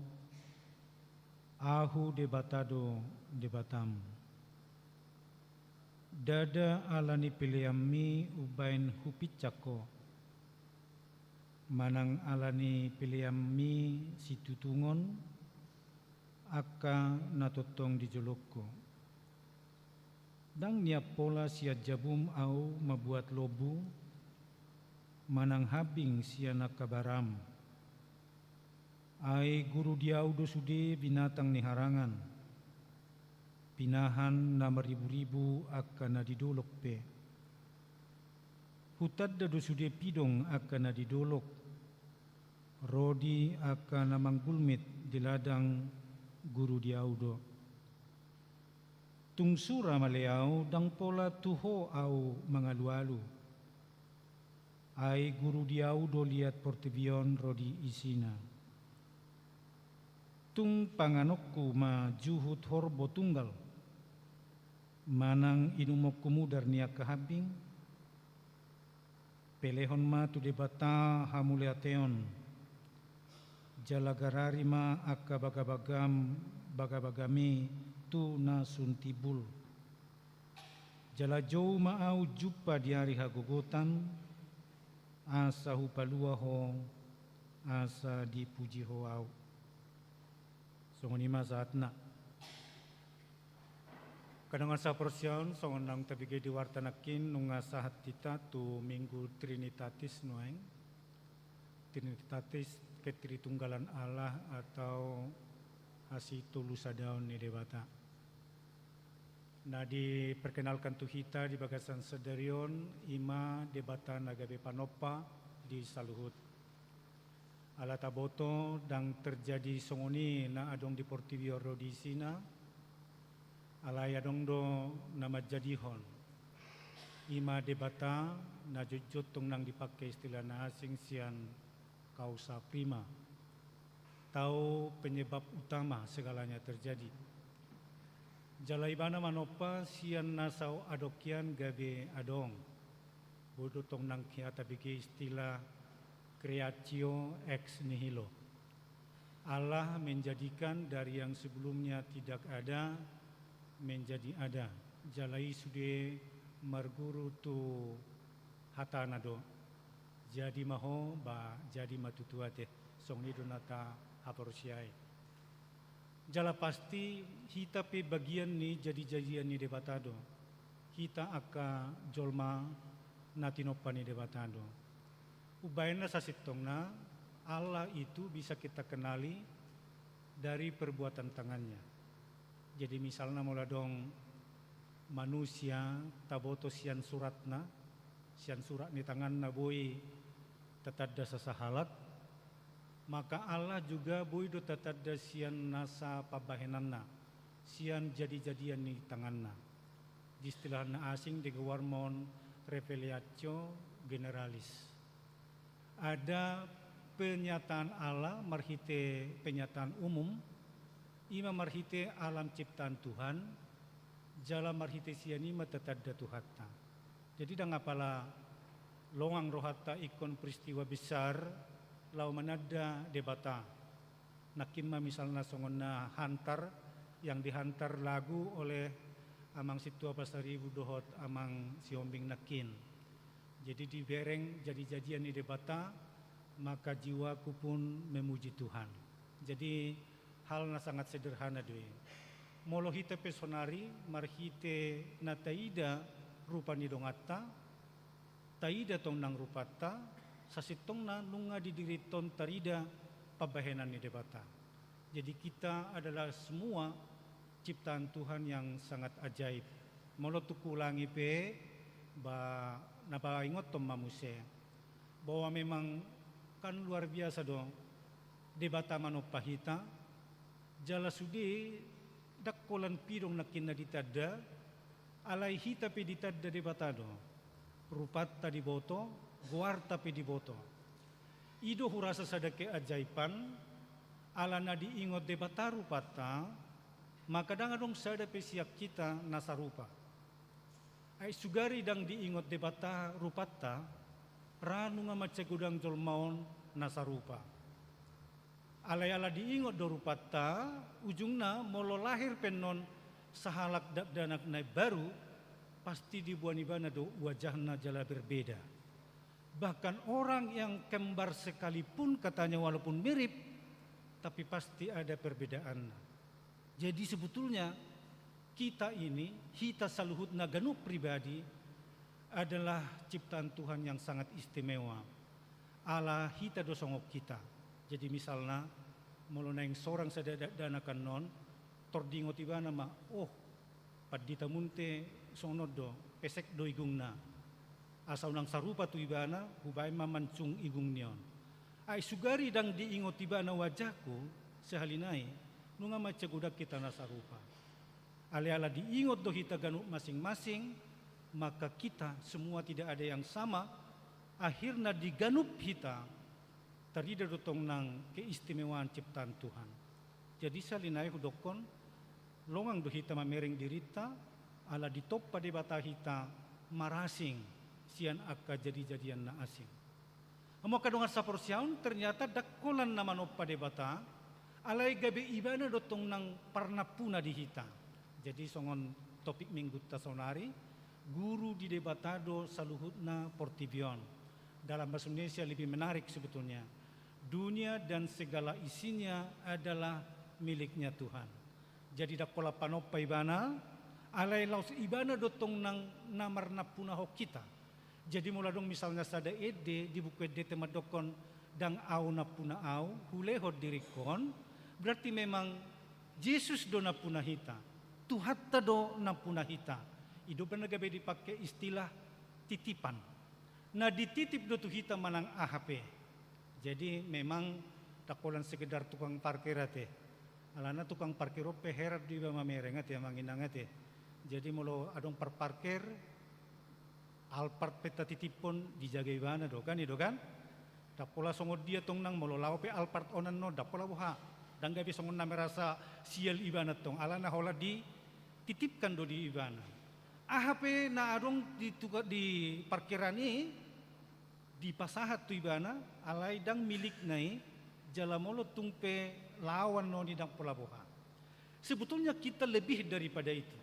ahu Debata do Debatam. Ndada ala ni peleanmi umbaen hupinsang ho, manang ala ni peleanmi situtungon angka na tongtong di jolongku. Ndang nian pola sian jabum ahu mambuat lombu, manang hambing sian angka baram. Ai guru di ahu do sude binatang ni harangan, pinahan na mariburibu angka na di dolok pe. Hutanda do sude pidong angka na di dolok, rodi angka na manggulmit di ladang guru di ahu do. Tung sura male ahu ndang pola tu ho ahu mangalualu. Ai guru di ahu do liat portibi on ro di isina. Tung panganonku ma juhut horbo tunggal, manang inumonku mudar ni angka hambing? Pelehon ma tu Debata hamuliateon, jala garari ma angka bagabagam, bagabagami tu na sun timbul. Jala jou ma ahu jumpa di ari hagogotan, asa hupalua ho, asa dipuji ho ahu. Songon i ma sahatna. Angka dongan sahaporseaon, songon naung tabege di warta nangkin, nunga sahat hita tu Minggu Trinitatis nuaeng. Trinitatis, Ketritunggalan Allah atau Hasitolusadaon ni Debata. Na diperkenalkan tu hita di bagasan sadari on, i ma Debata na gabe panompa di saluhut. Ala taboto ndang terjadi songon i na adong di portibi on ro di isina, alai adong do na manjadihon. I ma Debata na jotjot tong nang dipake istilah na asing sian causa prima, atau penyebab utama segalanya terjadi. Jala Ibana manompa sian na so adong hian gabe adong. Boi do tong nang hea tabege istilah creatio ex nihilo. Allah menjadikan dari yang sebelumnya tidak ada menjadi ada. Jala i sude marguru tu hatana do. Jadi ma ho, ba jadi ma tutu ate. Songon i do na tahaporseai. Jala pasti hita pe bagian ni jadijadian ni Debata do. Hita angka jolma na tinompa ni Debata do. Umbaen na sasintongna, Allah itu bisa kita kenali dari perbuatan tangannya. Jadi misalna molo adong manusia taboto sian suratna, sian surat ni tanganna boi tatanda sasahalak, maka Allah juga boi do tatanda sian nasa pambahenanna, sian jadi-jadian ni tanganna. Di istilah na asing digoar ma on revelatio generalis. Ada penyataan Allah marhite penyataan umum, i ma marhite alam ciptaan Tuhan, jala marhite sian i ma tatanda Tuhanta. Jadi ndang apala longang rohanta ingkon peristiwa besar laho mananda Debata. Nangkin ma misalna songon na hantar, yang dihantar lagu oleh Amang Sintua Pasaribu dohot Amang Sihombing nangkin. Jadi dibereng jadi-jadian ni Debata, maka jiwaku pun memuji Tuhan. Jadi hal na sangat sederhana do i. Molo hita pe sonari marhite na taida rupa ni donganta, taida tong nang rupanta, sasintongna nunga didirinta on tarida pambahenan ni Debata. Jadi kita adalah semua ciptaan Tuhan yang sangat ajaib. Molo tung huulangi pe, ba na paingothon ma muse bahwa memang kan luar biasa do Debata manompa hita, jala sude ndang holan pidong nangkin na ditanda, alai hita pe ditanda Debata do. Rupanta diboto, goarta pe diboto. I do hurasa sada keajaiban, ala na diingot Debata rupanta, maka ndang adong sada pe sian hita na sarupa. Ai sugari ndang diingot Debata rupanta, ra nunga mansai godang jolma on na sarupa. Alai ala diingot do rupanta, ujungna molo lahir pe annon sahalak dakdanak na imbaru, pasti diboan ibana do wajahna jala berbeda. Bahkan orang yang kembar sekalipun katanya walaupun mirip, tapi pasti ada perbedaannya. Jadi sebetulnya kita ini, hita saluhutna ganup pribadi adalah ciptaan Tuhan yang sangat istimewa. Ala hita do songon hita. Jadi misalna, molo naeng sorang sada dakdanak annon, tor diingot ibana ma, oh, pandita munte songon on do, pesek do igungna. Asa unang sarupa tu ibana, hubaen ma mancung igung ni on. Ai sugari ndang diingot ibana wajahku, sahali nai, nunga mansai godang hita na sarupa. Alai ala diingot do hita ganup masing-masing, maka kita semua tidak ada yang sama, akhirna di ganup hita, tarida do tong nang keistimewaan ciptaan Tuhan. Jadi sahali nai hudokkon, longang do hita mamereng dirinta, ala ditompa Debata hita marasing sian angka jadi-jadian na asing. Hamu angka dongan saporseaon, ternyata ndang holan na manompa Debata, alai gabe ibana do tong nang parnampuna di hita. Jadi songon topik minggunta sonari, guru di Debata do saluhutna portibi on. Dalam bahasa Indonesia lebih menarik sebetulnya. Dunia dan segala isinya adalah miliknya Tuhan. Jadi ndang holan panompa ibana, alai laos ibana do tong nang na marnampunahon hita. Jadi molo adong misalna sada ende di buku endenta mandokkon, ndang ahu nampuna ahu, hulehon diringkon, berarti memang Jesus do nampuna hita, Tuhanta do nampuna hita. I do umbahen na gabe dipake istilah titipan. Na dititip do tu hita manang aha pe. Jadi memang ndang holan sekedar tukang parkir ate. Alana tukang parkir on pe heran do iba mamereng ate, Amang Inang ate. Jadi molo adong parparkir, Alphard pe tatitiphon dijaga ibana do kan, i do kan? Ndang pola songon dia tong nang molo laho pe Alphard on annon, ndang pola boha. Ndang gabe songon na merasa sial ibana tong, alana holan dititipkan do di ibana. Aha pe na adong di tuka-, di parkiran i, dipasahat tu ibana, alai ndang milikna i, jala molo tung pe laho annon i ndang pola boha. Sebetulnya kita lebih daripada itu.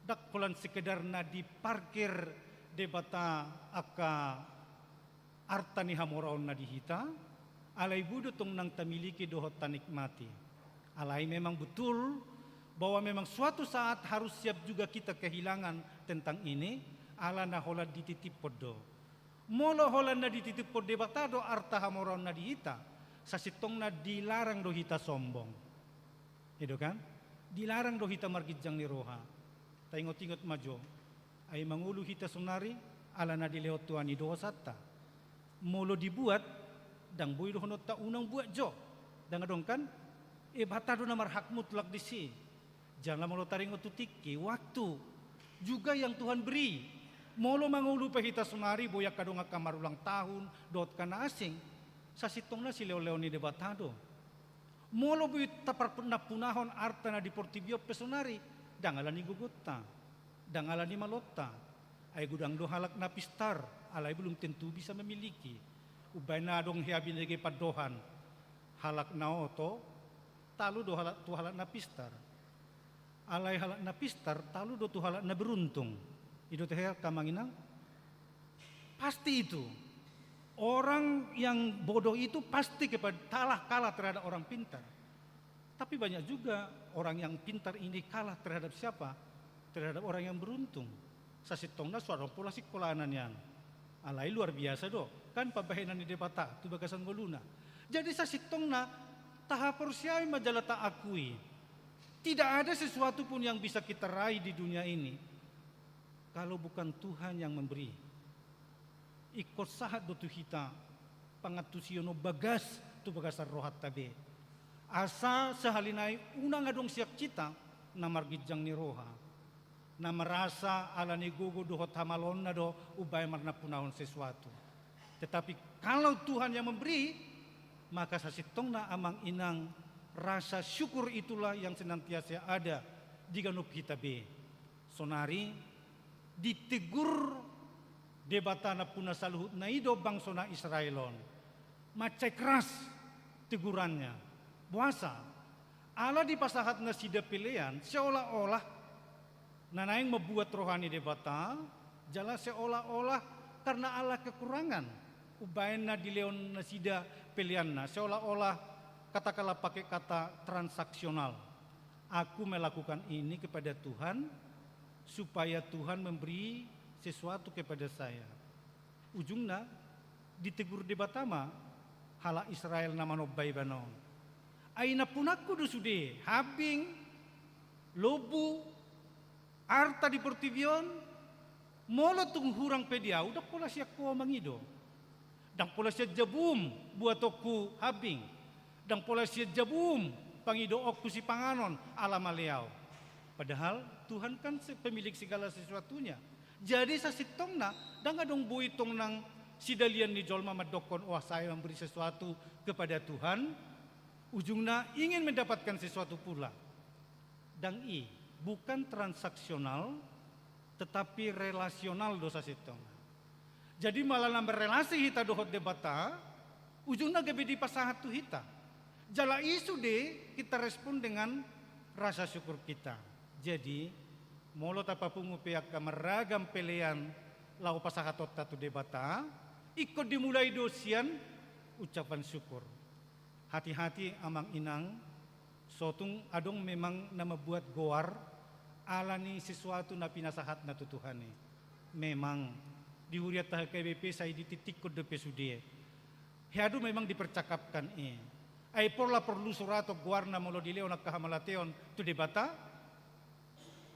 Ndang holan sekedar na diparkir Debata angka arta ni hamoraonna di hita, alai boi do tong nang tamiliki dohot tanikmati. Alai memang betul bahwa memang suatu saat harus siap juga kita kehilangan tentang ini, alana holan dititiphon do. Molo holan na dititiphon Debata do arta hamoraonna di hita, sasintongna dilarang do hita sombong. I do kan? Dilarang do hita marginjang ni roha. Taingot-ingot ma jo. Ai mangolu hita sonari, alana dilehon Tuhan i do hosanta. Molo dibuat, ndang boi dohononta unang buat jo. Ndang adong kan? Debata do na marhak mutlak disi. Jala molo taringot tu tingki, waktu, juga yang Tuhan beri. Molo mangolu pe hita sonari, boi angka adong angka marulang tahun dohot angka na asing, sasintongna silehonlehon ni Debata do. Molo boi taparpunahon arta na di portibi on pe sonari, ndang ala ni gogonta, ndang ala ni malonta. Ai godang do halak na pistar, alai belum tentu bisa memiliki. Umbahen na adong hea binege pandohan, halak na oto talu do halak, tu halak na pistar. Alai halak na pistar talu do tu halak na beruntung. I do tahe angka amang inang. Pasti itu. Orang yang bodoh itu pasti kepada, kalah, kalah terhadap orang pintar. Tapi banyak juga orang yang pintar ini kalah terhadap siapa? Terhadap orang yang beruntung. Sasintongna so adong pola singkolana nian. Alai luar biasa do. Kan pambahenan ni Debata tu bagasan ngoluna. Jadi sasintongna tahaporseai ma jala taakui. Tidak ada sesuatu pun yang bisa kita raih di dunia ini kalau bukan Tuhan yang memberi. Ingkon sahat do tu hita pangantusion on bagas tu bagasan rohanta be. Asa sahali nai unang adong sian hita na marginjang ni roha, na merasa ala ni gogo dohot hamaloonna do umbahen marnampunahon sesuatu. Tetapi kalau Tuhan yang memberi, maka sasintongna amang inang, rasa syukur itulah yang senantiasa ada di ganup hita be. Sonari ditegur Debata nampuna saluhutna i do bangsona Israel on. Mansai keras tegurannya. Boasa? Ala dipasahat nasida pelean, seolah-olah na naeng mambuat roha ni Debata, jala seolah-olah karena ala kekurangan umbahen na dilehon nasida peleanna, seolah-olah katakanlah pakai kata transaksional. Aku melakukan ini kepada Tuhan, supaya Tuhan memberi sesuatu kepada saya. Ujungna, ditegur Debata ma halak Israel na manomba ibana on. Ai nampunanku do sude, hambing, lombu, arta di portibi on, molo tung hurang pe di ahu, ndang pola sian ho mangido. Ndang pola sian jabum buatonku hambing. Ndang pola sian jabum pangidoonku sipanganon ala male ahu. Padahal Tuhan kan se-, pemilik segala sesuatunya. Jadi sasintongna, ndang adong boi tong nang sidalian ni jolma mandokkon, "Wah, saya memberi sesuatu kepada Tuhan, ujungna ingin mendapatkan sesuatu pula." Ndang i, bukan transaksional, tetapi relasional do sasintongna. Jadi molo na marrelasi hita dohot Debata, ujungna gabe dipasahat tu hita. Jala i sude kita respon dengan rasa syukur kita. Jadi, molo tapapungu pe angka marragam pelean laho pasahatonta tu Debata, ingkon dimulai do sian ucapan syukur. Hati-hati amang inang, so tung adong memang na mambuat goar ala ni sesuatu na pinasahatna tu Tuhan i. Memang, di hurianta H K B P sai ditingtinghon dope sude. Hea do memang dipercakapkan i. Ai pola porlu suraton goarna molo dilehon angka hamalateon tu Debata?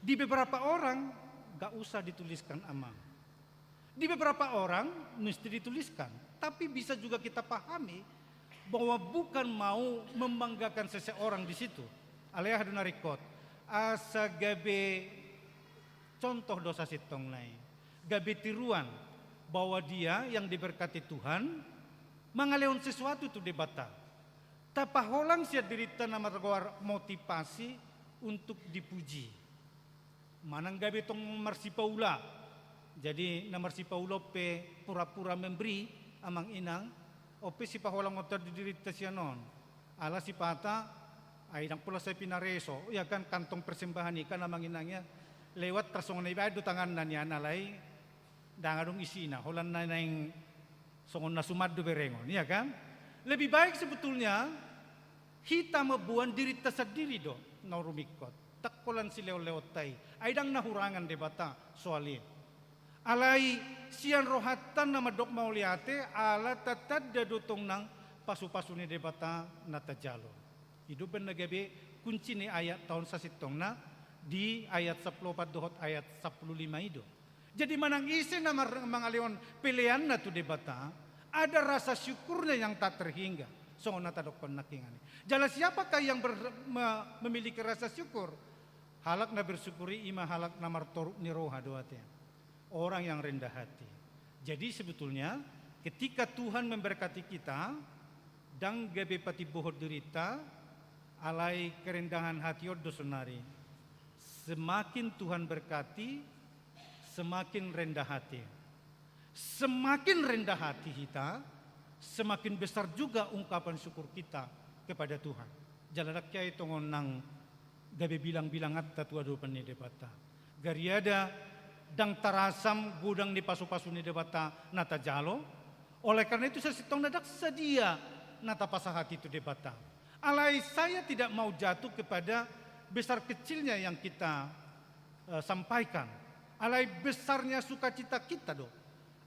Di beberapa orang, nggak usah dituliskan, Amang. Di beberapa orang mesti dituliskan, tapi bisa juga kita pahami bahwa bukan mau membanggakan seseorang di situ. Alai aha do na ringkot? Asa gabe contoh do sasintongna i. Gabe tiruan bahwa dia yang diberkati Tuhan mangalehon sesuatu tu Debata. Tapaholang sian dirinta na margoar motivasi untuk dipuji. Manang gabe tong marsipaula. Jadi, na marsipaula on pe pura-pura memberi, Amang Inang, on pe sipaholangonta di dirinta sian on. Ala sipata, ai ndang pola sai pinareso, ia kan, kantong persembahan i kan, Amang Inang, ia. Lewat tarsongon na ibaen do tanganna nian, alai ndang adong isina, holan na naeng songon na suman do berengon, ia kan? Lebih baik sebetulnya hita mamboan dirinta sandiri do na rumingkot, ndang holan silehon-lehonta i. Ai ndang na hurangan Debata soal i. Alai sian rohanta na mandok mauliate, ala tatanda do tong nang pasu-pasu ni Debata na tajalo. I do umbahen na gabe kunci ni ayatta on sasintongna di ayat sampulu opat dohot ayat sampulu lima i do. Jadi manang ise na mar-, mangalehon peleanna tu Debata, ada rasa syukurnya yang tak terhingga. Songon na tadokkon nangkiningan i. Jala siapakah yang ber-, me-, memiliki rasa syukur? Halak na bersyukur i ima halak na martoruk ni roha do ate. Orang yang rendah hati. Jadi sebetulnya ketika Tuhan memberkati kita, ndang gabe patimbohon dirinta, alai kerendahan hati on do sonari. Semakin Tuhan berkati, semakin rendah hati. Semakin rendah hati hita, semakin besar juga ungkapan syukur kita kepada Tuhan. Jala ndang hea i tongon nang gabe bilang-bilanganta tu adopan ni Debata. Gariada ndang tarasam godang ni pasu-pasu ni Debata na tajalo. Oleh karena itu sasintongna ndang sadia na tapasahat i tu Debata. Alai saya tidak mau jatuh kepada besar kecilnya yang kita eh, sampaikan. Alai besarnya sukacita kita do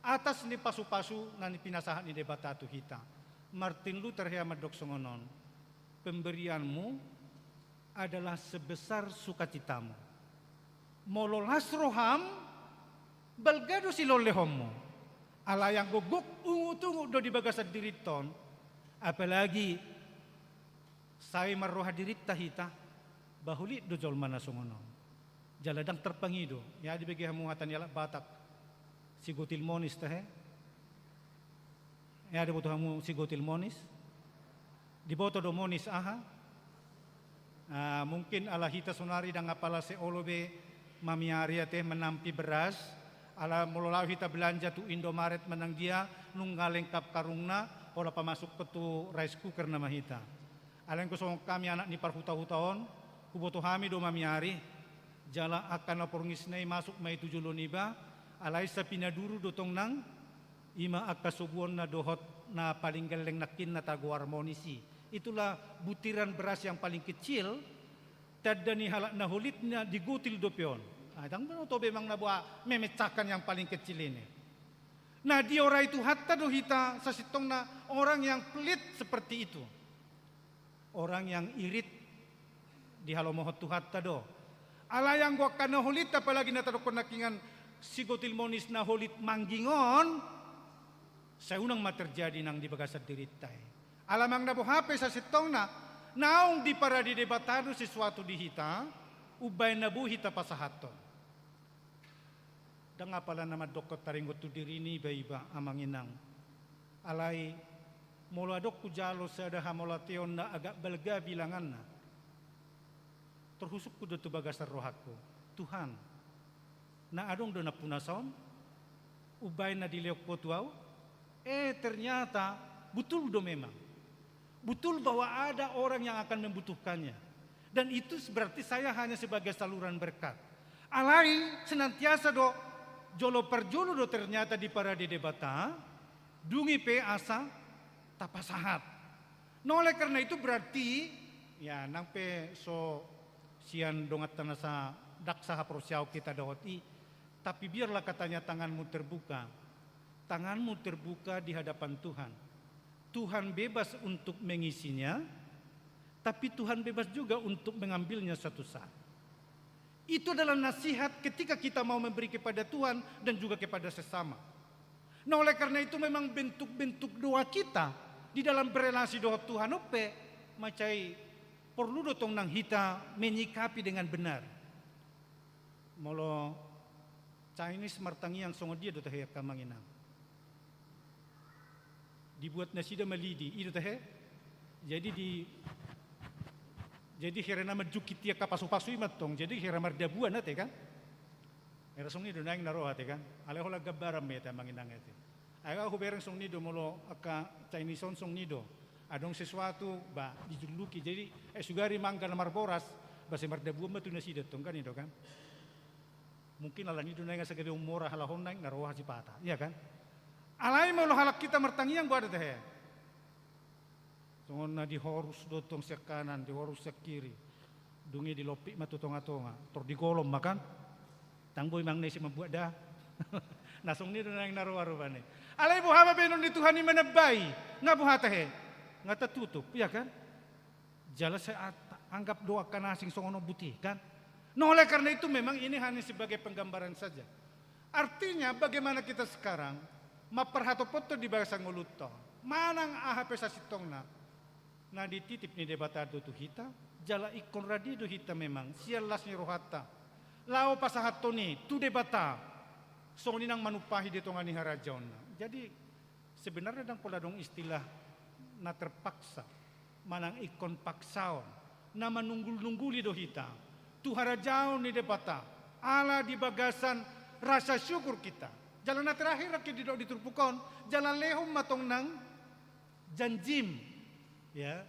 atas ni pasu-pasu na pinasahat ni Debata tu hita. Martin Luther hea mandok songon on, pemberianmu adalah sebesar sukacitamu. Molo las roham, balga do silehonmu. Alai anggo gok ungut-ungut do di bagasan dirinta on, apalagi sai marroha dirinta hita, ba holit do jolma na songon on. Jala ndang tarpangido. Ia dibege hamu hata ni halak Batak, sigotil monis tahe. Ia diboto hamu sigotil monis? Diboto do monis aha? Ah, mungkin ala hita sonari ndang apala sai olo be mamiari ate, menampi beras. Ala molo laho hita belanja tu Indomaret manang dia, nunga lengkap karungna, holan pamasuk tu rice cooker nama hita. Alai anggo songon hami anak ni parhuta-huta on, huboto hami do mamiari, jala angka na porngisna i masuk ma i tu jolo niba, alai sapinaduru do tong nang, ima angka sobuonna dohot na paling gelleng nangkin na tagoar monis i. Itulah butiran beras yang paling kecil, tanda ni halak na holit na digotil dope on. Ah, ndang boto be amang na boha memecahkan yang paling kecil ini. Nah, diorai Tuhanta do hita sasintongna orang yang pelit seperti itu. Orang yang irit dihalomohon Tuhanta do. Alai anggo angka na holit, apalagi na tadokkon nangkiningan sigotil monis na holit mangging on, sai unang ma terjadi nang di bagasan dirinta i. Ala amang na boha pe sasintongna, naung diparade Debata do sesuatu di hita, umbahen na boi hita pasahathon. Ndang apala na mandokkon taringot tu diri niba iba amang inang. Alai molo adong hujalo sada hamauliateon na agak balga bilanganna, torhusungku do tu bagasan rohangku, Tuhan, na adong do nampunasa on umbahen na dilehon Ho tu ahu? Eh, ternyata butul do memang. Butul bahwa ada orang yang akan membutuhkannya. Dan itu berarti saya hanya sebagai saluran berkat. Alai senantiasa do, jolo parjolo do ternyata diparade Debata, dung i pe asa tapasahat. Nah, oleh karena itu berarti, ya, nang pe so sian donganta na sa-, ndang sahaporseaon hita dohot i, tapi biarlah katanya tanganmu terbuka. Tanganmu terbuka di hadapan Tuhan. Tuhan bebas untuk mengisinya, tapi Tuhan bebas juga untuk mengambilnya suatu saat. Itu adalah nasihat ketika kita mau memberi kepada Tuhan dan juga kepada sesama. Nah, oleh karena itu memang bentuk-bentuk doa kita di dalam berelasi dohot Tuhan on pe, mansai porlu do tong nang hita menyikapi dengan benar. Molo Chinese martangiang songon dia do tahe angka amang inang? Dibuat nasida ma lidi, i do tahe? Jadi di, jadi hira na manjungkit i angka pasu-pasu i ma tong, jadi hira mardabuan ate kan? Hira songon i do naeng na ro ate kan? Alai holan gambaran ma i ate amang inang ate. Ai ahu hubereng songon i do molo angka Chinese on songon i do. Adong sesuatu, ba, dijuluki. Jadi, eh, sugari mangga na marboras, ba sai mardabuan ma tu nasida tong kan i do kan? Mungkin alani do naeng asa gabe ummora halak on naeng na roha sipata. Iya kan? Alai molo halak hita martangiang boha do tahe? Songon na dihorus do tong sian kanan, dihorus sian kiri. Dung i dilompit ma tu tonga-tonga. Tor digolom ma kan? Ndang boi amang na ise mambuat da. Na songon i do naeng na roa rupani. Alai boha ma baenon ni Tuhan i manambai? Nga boha tahe? Nga tatutup, iya kan? Jala sai at-, anggap do angka na asing songon on buti kan? Nah, oleh karena itu memang ini hanya sebagai penggambaran saja. Artinya bagaimana kita sekarang mamparhatophon di bagasan ngolunta on? Manang aha pe sasintongna na dititip ni Debata do tu hita, Jala ingkon rade do hita memang sian las ni rohanta laho pasahathon i tu Debata, songon i nang manumpahi di tonga ni harajaonna. Jadi, sebenarna ndang pola adong istilah na terpaksa manang ingkon paksaon, na manunggul-nungguli do hita tu harajaon ni Debata, ala di bagasan rasa syukur hita. Jala na terakhir, angka didok di turpuk on, jala lehon ma tong nang janjim, ya,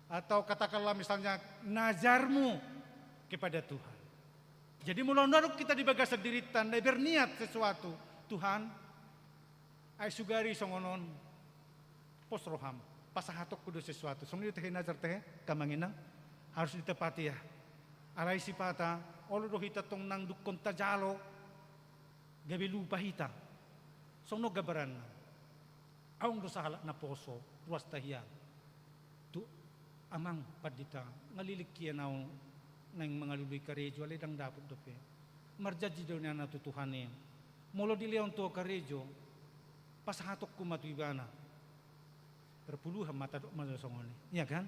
atau katakanlah misalnya nazarmu kepada Tuhan. Jadi molo adong hita di bagasan dirinta na berniat sesuatu, Tuhan, ai sugari songon on, pos roham, pasahatonku do sesuatu. Songon i do tehe nazar tehe, angka amang inang, harus ditepati, ya. Alai sipata, olo do hita tong nang dungkon tajalo, gabe lupa hita. Songon on gambaranna. Adong do sahalak na poso, ruas tahian. Tu amang pandita, nga leleng hian au naeng mangalului karejo, alai ndang dapot dope. Marjanji do nian au tu Tuhan i, molo dilehon tu ho karejo, pasahatonku ma tu ibana. Perpuluhan ma tadok ma songon i, iya kan?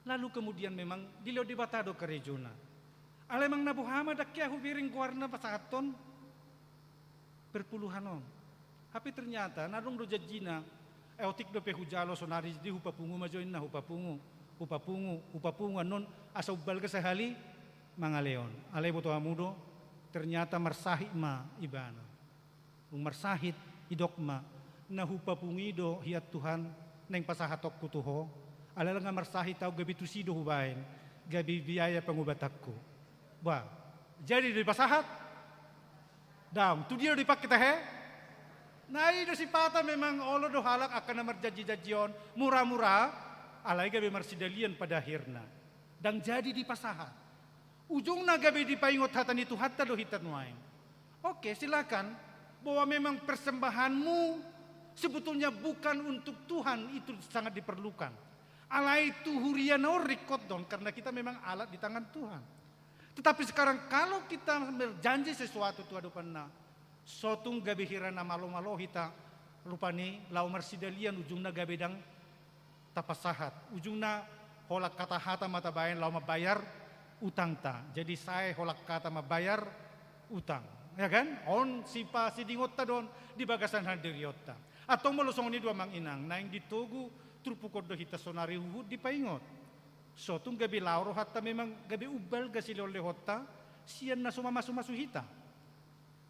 Lalu kemudian memang dilehon Debata do karejona. Alai amang na boha ma, ndang hea hubereng goarna pasahathon perpuluhan on. Hape ternyata na adong do janjina. Ai otik dope hujalo sonari, jadi hupapungu ma jo inna, hupapungu, hupapungu, hupapungu annon, asa umbalga sahali mangalehon. Alai boto hamu do, ternyata marsahit ma ibana. Dung marsahit, didok ma, na hupapungu i do hian Tuhan, naeng pasahatonku tu ho, alai nga marsahit au, gabe tusi do hubaen, gabe biaya pangubatanku. Bah, jadi do dipasahat? Daong, tu dia do dipangke tahe? Na i do sipata memang olo do halak angka na marjanji-janji on mura-mura, alai gabe marsidalian pada akhirna. Ndang jadi dipasahat. Ujungna gabe dipaingot hata ni Tuhanta do hita nuaeng. Oke, silakan. Bahwa memang persembahanmu sebetulnya bukan untuk Tuhan, itu sangat diperlukan. Alai tu huria na on ringkot do on, karena kita memang alat di tangan Tuhan. Tetapi sekarang kalau kita berjanji sesuatu tu adopanna, so tung gabe hira na malo-malo hita rupani, laho marsidalian, ujungna gabe ndang tapasahat. Ujungna holan hata-hata ma tabaen laho mambayar utangta. Jadi sae holan hata mambayar utang. Ya kan? On sipasidingonta do on di bagasan hadirionta. Antong molo songon i do amang inang, naeng ditogu turpuk on do hita sonari huhut dipaingot. So tung gabe laho rohanta memang gabe umbalga silehon-lehonta sian na so mamasu-masu hita.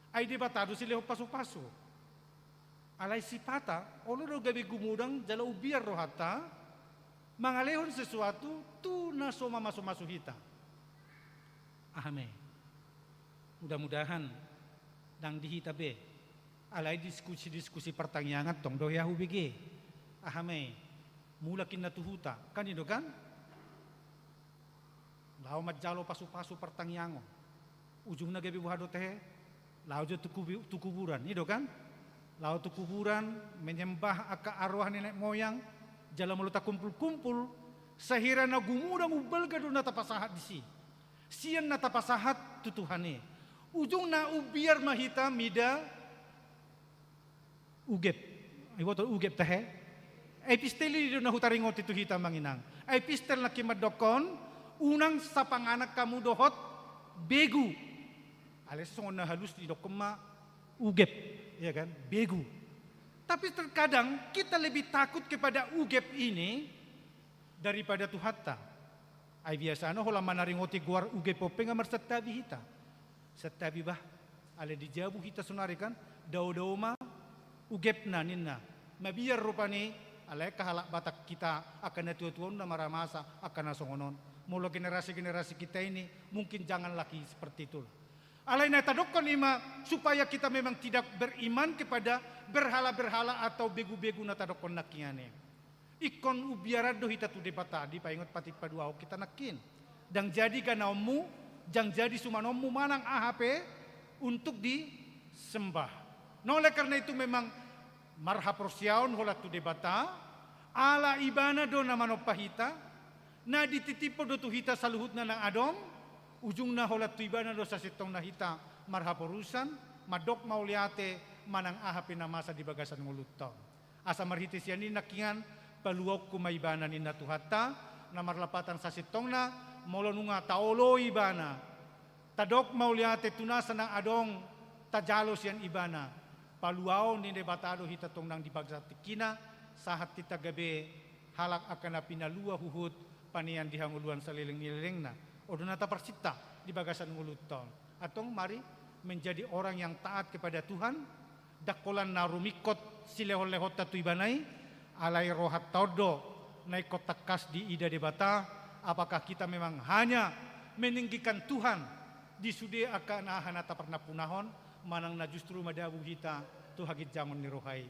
Ai Debata do silehon pasu-pasu. Alai sipata, olo do gabe gumodang jala umbiar rohanta mangalehon sesuatu tu na so mamasu-masu hita. Aha ma i? Mudah-mudahan ndang di hita be. Alai diskusi-diskusi partangiangan tong do hea hubege. Aha ma i? Mulak inna tu huta. Kan i do kan? Laho manjalo pasu-pasu partangiangon. Ujungna gabe boha do tehe? Laho jo tu kubu-, tu kuburan, i do kan? Laho tu kuburan, menyembah angka arwah nenek moyang, jala molo takumpul-kumpul, sahira na gumodang umbalga do na tapasahat disi. Sian na tapasahat tu Tuhan i. Ujungna umbiar ma hita mida ugep. Iboto ugep tahe? Epistel i do na hutaringoti tu hita amang inang. Epistel nangkin mandokkon, unang sapanganan hamu dohot begu. Alai songon na halus didokkon ma ugep, ya kan? Begu. Tapi terkadang kita lebih takut kepada ugep ini daripada Tuhanta. Ai biasana holan manaringoti goar ugep on pe nga marsantabi hita. Santabi bah, alai di jabu hita sonari kan, dao-dao ma ugepna ninna. Mabiar rupani, alai angka halak Batak hita, angka na tua-tua on na maramasa angka na songon on. Molo generasi-generasi kita ini, mungkin jangan lagi seperti itulah. Alai na tadokkon i ma, supaya kita memang tidak beriman kepada berhala-berhala atau begu-begu na tadokkon nangkin i. Ingkon umbiaran do hita tu Debata, dipaingot patimpaduahon hita nangkin. Ndang jadi ganaonmu, ndang jadi sumanonmu manang aha pe untuk disembah. Nah, oleh karena itu memang marhaporseaon holan tu Debata, ala Ibana do na manompa hita, na dititiphon do tu hita saluhutna na adong, ujungna holan tu Ibana do sasintongna hita marhaporusan, mandok mauliate manang aha pe na masa di bagasan ngolunta on. Asa marhite sian i nangkin paluaonku ma Ibana ninna Tuhanta, na marlapatan sasintongna, molo nunga taoloi ibana, tadok mauliate tu nasa na adong tajalo sian ibana, paluaon ni Debata do hita tong nang di bagasan tingkina, sahat hita gabe halak angka na pinalua huhut panean di hangoluan saleleng ni lelengna. On do na taparsinta di bagasan ngolunta on. Antong mari menjadi orang yang taat kepada Tuhan, ndang holan na rumingkot silehon-lehonta tu ibana i, alai rohanta on do na ingkon tangkas diida Debata, apakah kita memang hanya meninggikan Tuhan di sude angka na aha na taparnampunahon, manang na justru madabu hita tu haginjangon ni roha i.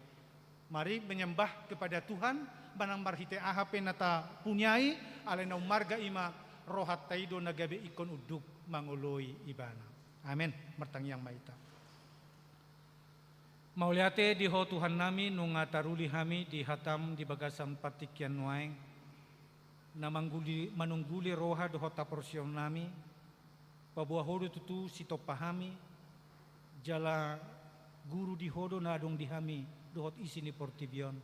Mari menyembah kepada Tuhan, manang marhite aha pe na tapunyai, alai na ummarga i ma rohanta i do na gabe ingkon unduk mangoloi ibana. Amen. Martangiang ma hita. Mauliate di Ho Tuhan nami, nunga taruli hami di hatam di bagasan partingkian nuaeng, na mangguli-, manungguli roha dohot haporseaon nami, paboa Ho do tutu sitompa hami, jala guru di Ho do na adong di hami dohot isi ni portibi on.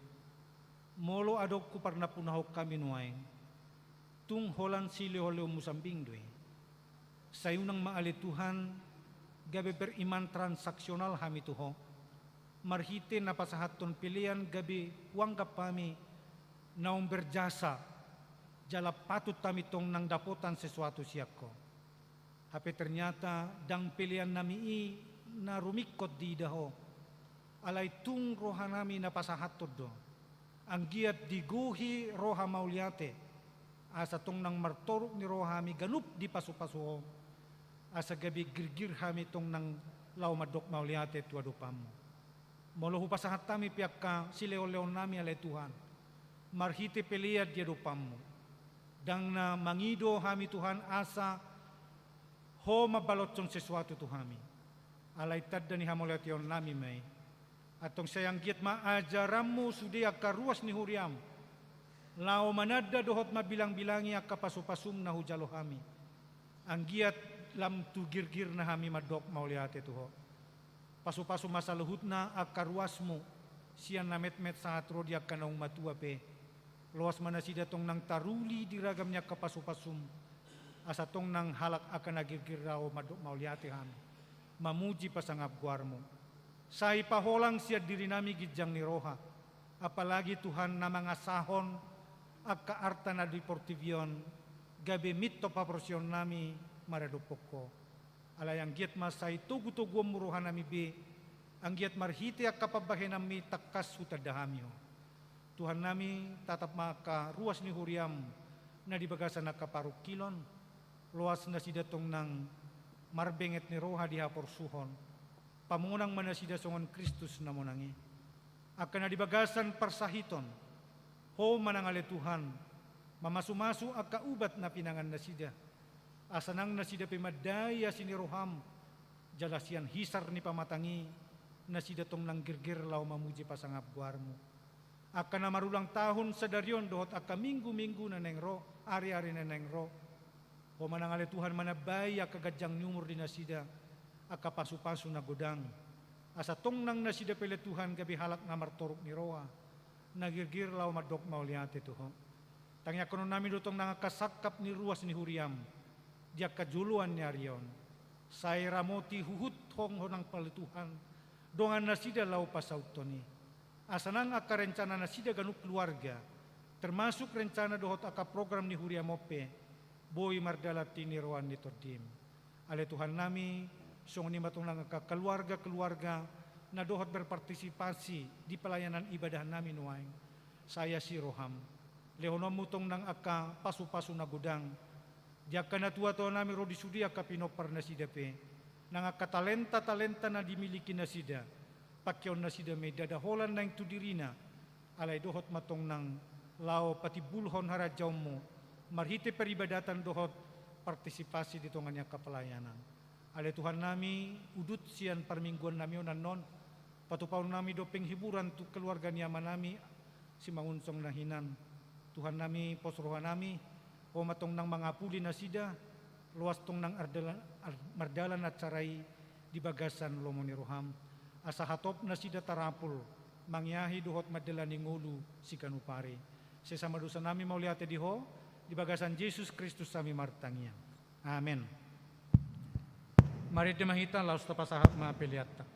Molo adong huparnampunahon hami nuaeng, tung holan silehon-lehonmu sambing do i. Sai unang ma ale Tuhan, gabe beriman transaksional hami tu Ho. Marhite na pasahathon pelean gabe huanggap hami naung berjasa, jala patut hami tong nang dapotan sesuatu sian Ho. Hape ternyata ndang pelean nami i na rumingkot diida Ho. Alai tung roha nami na pasahathon do. Anggiat digohi roha mauliate, asa tong nang martoruk ni roha hami ganup dipasupasu Ho, asa gabe girgir hami tong nang laho mandok mauliate tu adopanmu. Molo hupasahat hami pe angka silehon-lehon nami ale Tuhan, marhite pelean di adopanmu, ndang na mangido hami Tuhan asa Ho mambalanhon sesuatu tu hami. Alai tanda ni hamauliateon nami ma i. Antong sai anggiat ma ajaranmu sude angka ruas ni huriam, laho mananda dohot mambilang-bilangi angka pasupasum na hujalo hami. Anggiat lam tu girgirna hami mandok mauliate tu Ho. Pasupasu ma saluhutna angka ruasmu, sian na metmet sahat ro di angka naung matua pe. Loas ma nasida tong nang taruli di ragam ni angka pasupasum, asa tong nang halak angka na girgir laho mandok mauliate hami, mamuji pasangap goarmu. Sai paholang sian diri nami ginjang ni roha, apalagi Tuhan na mangasahon angka arta na di portibi on, gabe mintop haporseaon nami maradophon Ho. Alai anggiat ma sai togu-toguonmu roha nami be, anggiat marhite angka pambahenanmi tangkas hutanda hami Ho. Tuhan nami, tatap ma angka ruas ni huriam na di bagasan angka parungkilon, loas nasida tong nang marbenget ni roha di haporsuhon, pamonang ma nasida songon Kristus na monang i. Angka na di bagasan parsahiton, Ho manang ale Tuhan, mamasumasu angka ubat na pinangan nasida, asa nang nasida pe mandai asi ni roham, jala sian hisar ni pamatang i, nasida tong nang girgir laho mamuji pasangap goarmu. Angka na marulang tahun sadari on dohot angka minggu-minggu na naeng ro, ari-ari na naeng ro, Ho manang ale Tuhan manambai angka ganjang ni umur di nasida, angka pasupasu na godang. Asa tong nang nasida pe ale Tuhan gabe halak na martoruk ni roha, na girgir laho mandok mauliate tu Ho. Tangiangkonon nami do tong nang angka sangkap ni ruas ni huriam, di angka joloan ni ari on. Sai ramoti huhut Ho nang ale Tuhan, dongan nasida laho pasauthon i. Asa nang angka rencana nasida ganup keluarga, termasuk rencana dohot angka program ni huriam on pe, boi mardalan di niroan ni tondim. Ale Tuhan nami, songon i ma tong nang angka keluarga-keluarga na dohot berpartisipasi di pelayanan ibadah nami nuaeng. Sai asi roham, lehononmu tong nang angka pasupasu na godang, di angka natua-tua nami ro di sude angka pinompar nasida pe, nang angka talenta-talenta na dimiliki nasida, pangkeon nasida ma i ndada holan naeng tu dirina, alai dohot ma tong nang laho patimbulhon harajaonmu, marhite peribadatan dohot partisipasi di tonga ni angka pelayanan. Ale Tuhan nami, udut sian parmingguan nami on annon, patupaon nami do penghiburan tu keluarga ni ama nami, Simangunsong na hinan. Tuhan nami, pos roha nami, Ho ma tong nang mangapuli nasida, loas tong nang ardalan, ar-, mardalan acara i di bagasan lomo ni roham. Asa hatop nasida tarapul, mangiahi dohot mandalani ngolu siganup ari. Sesa ma dosa nami mauliate di Ho, Di bagasan Jesus Kristus hami martangiang. Amen. Marende ma hita laos tapasahat ma peleanta.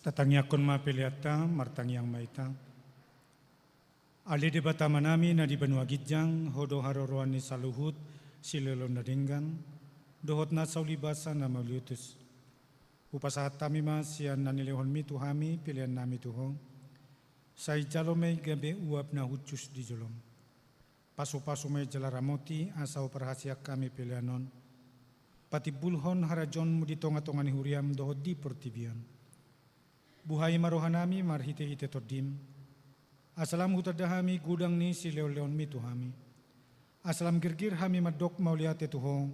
Tatangiangkon ma peleanta, martangiang ma hita. Ale Debata Amanami na di banua ginjang, Ho do haroroan ni saluhut silehonlehon na denggan, dohot nasa ulibasa na mauliutus. Hupasahat hami ma sian na nilehonmi tu hami peleannami tu Ho. Sai jalo ma i gabe uap na hushus di jolom. Pasupasu ma i jala ramoti asa huparhaseang hami pelean on patimbulhon harajaonmu di tongatonga ni huriam dohot di portibi on. Buhai ma rohanami marhitehite Tondim, asa lam hutanda hami godang ni silehonlehonmi tu hami. Asa lam girgir hami mandok mauliate tu Ho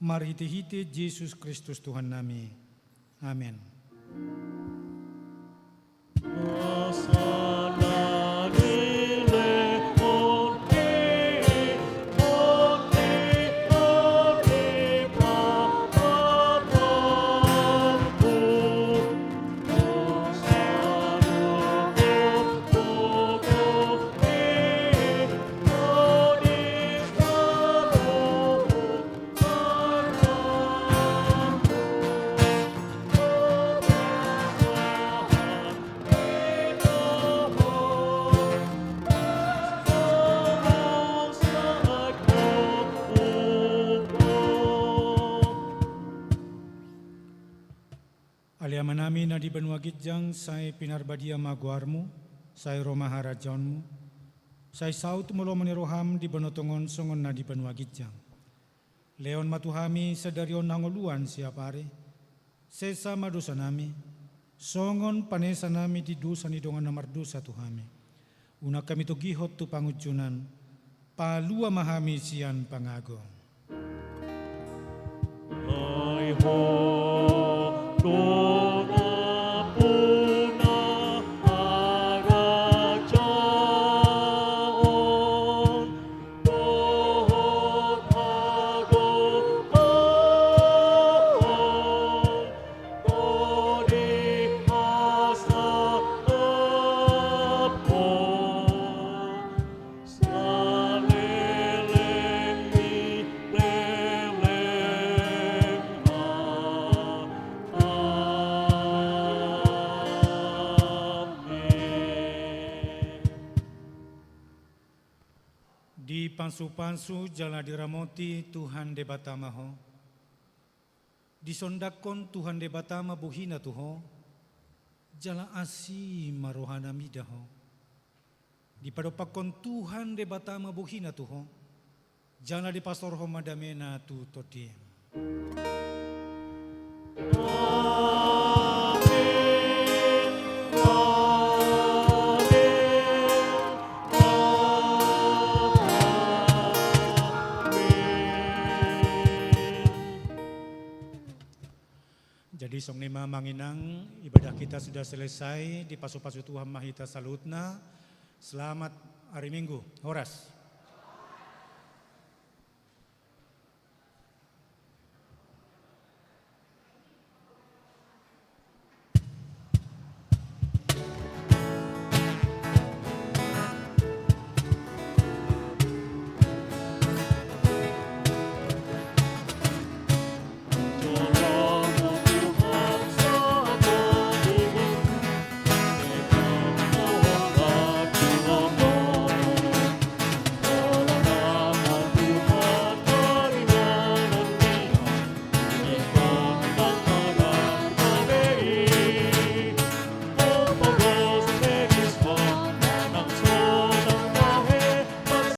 marhitehite Jesus Kristus Tuhannami. Amen. Ale Amanami na di banua ginjang, sai pinarbadia ma goarmu, sai ro ma harajaonmu, sai saut ma lomo ni roham di banua tonga on songon na di banua ginjang. Lehon ma tu hami sadari on hangoluan siapari, sesa ma dosanami, songon panesanami di dosa ni dongan na mardosa tu hami. Unang hami togihon tu pangunjunan, palua ma hami sian pangago. Ai Ho do nampuna harajaon dohot hagogoon, do dihasangapon saleleng ni lelengna. Amen. Dipasupasu jala diramoti Tuhan Debata ma ho. Disondangkon Tuhan Debata ma bohina tu ho, jala asi ma rohana mida ho. Dipadompakkon Tuhan Debata ma bohina tu ho, jala dipasaorhon ma damena tu tondim. Amen. Amen. Amen. Jadi songon i ma amang inang, ibadah kita sudah selesai, dipasupasu Tuhan ma hita saluhutna. Selamat hari Minggu. Horas.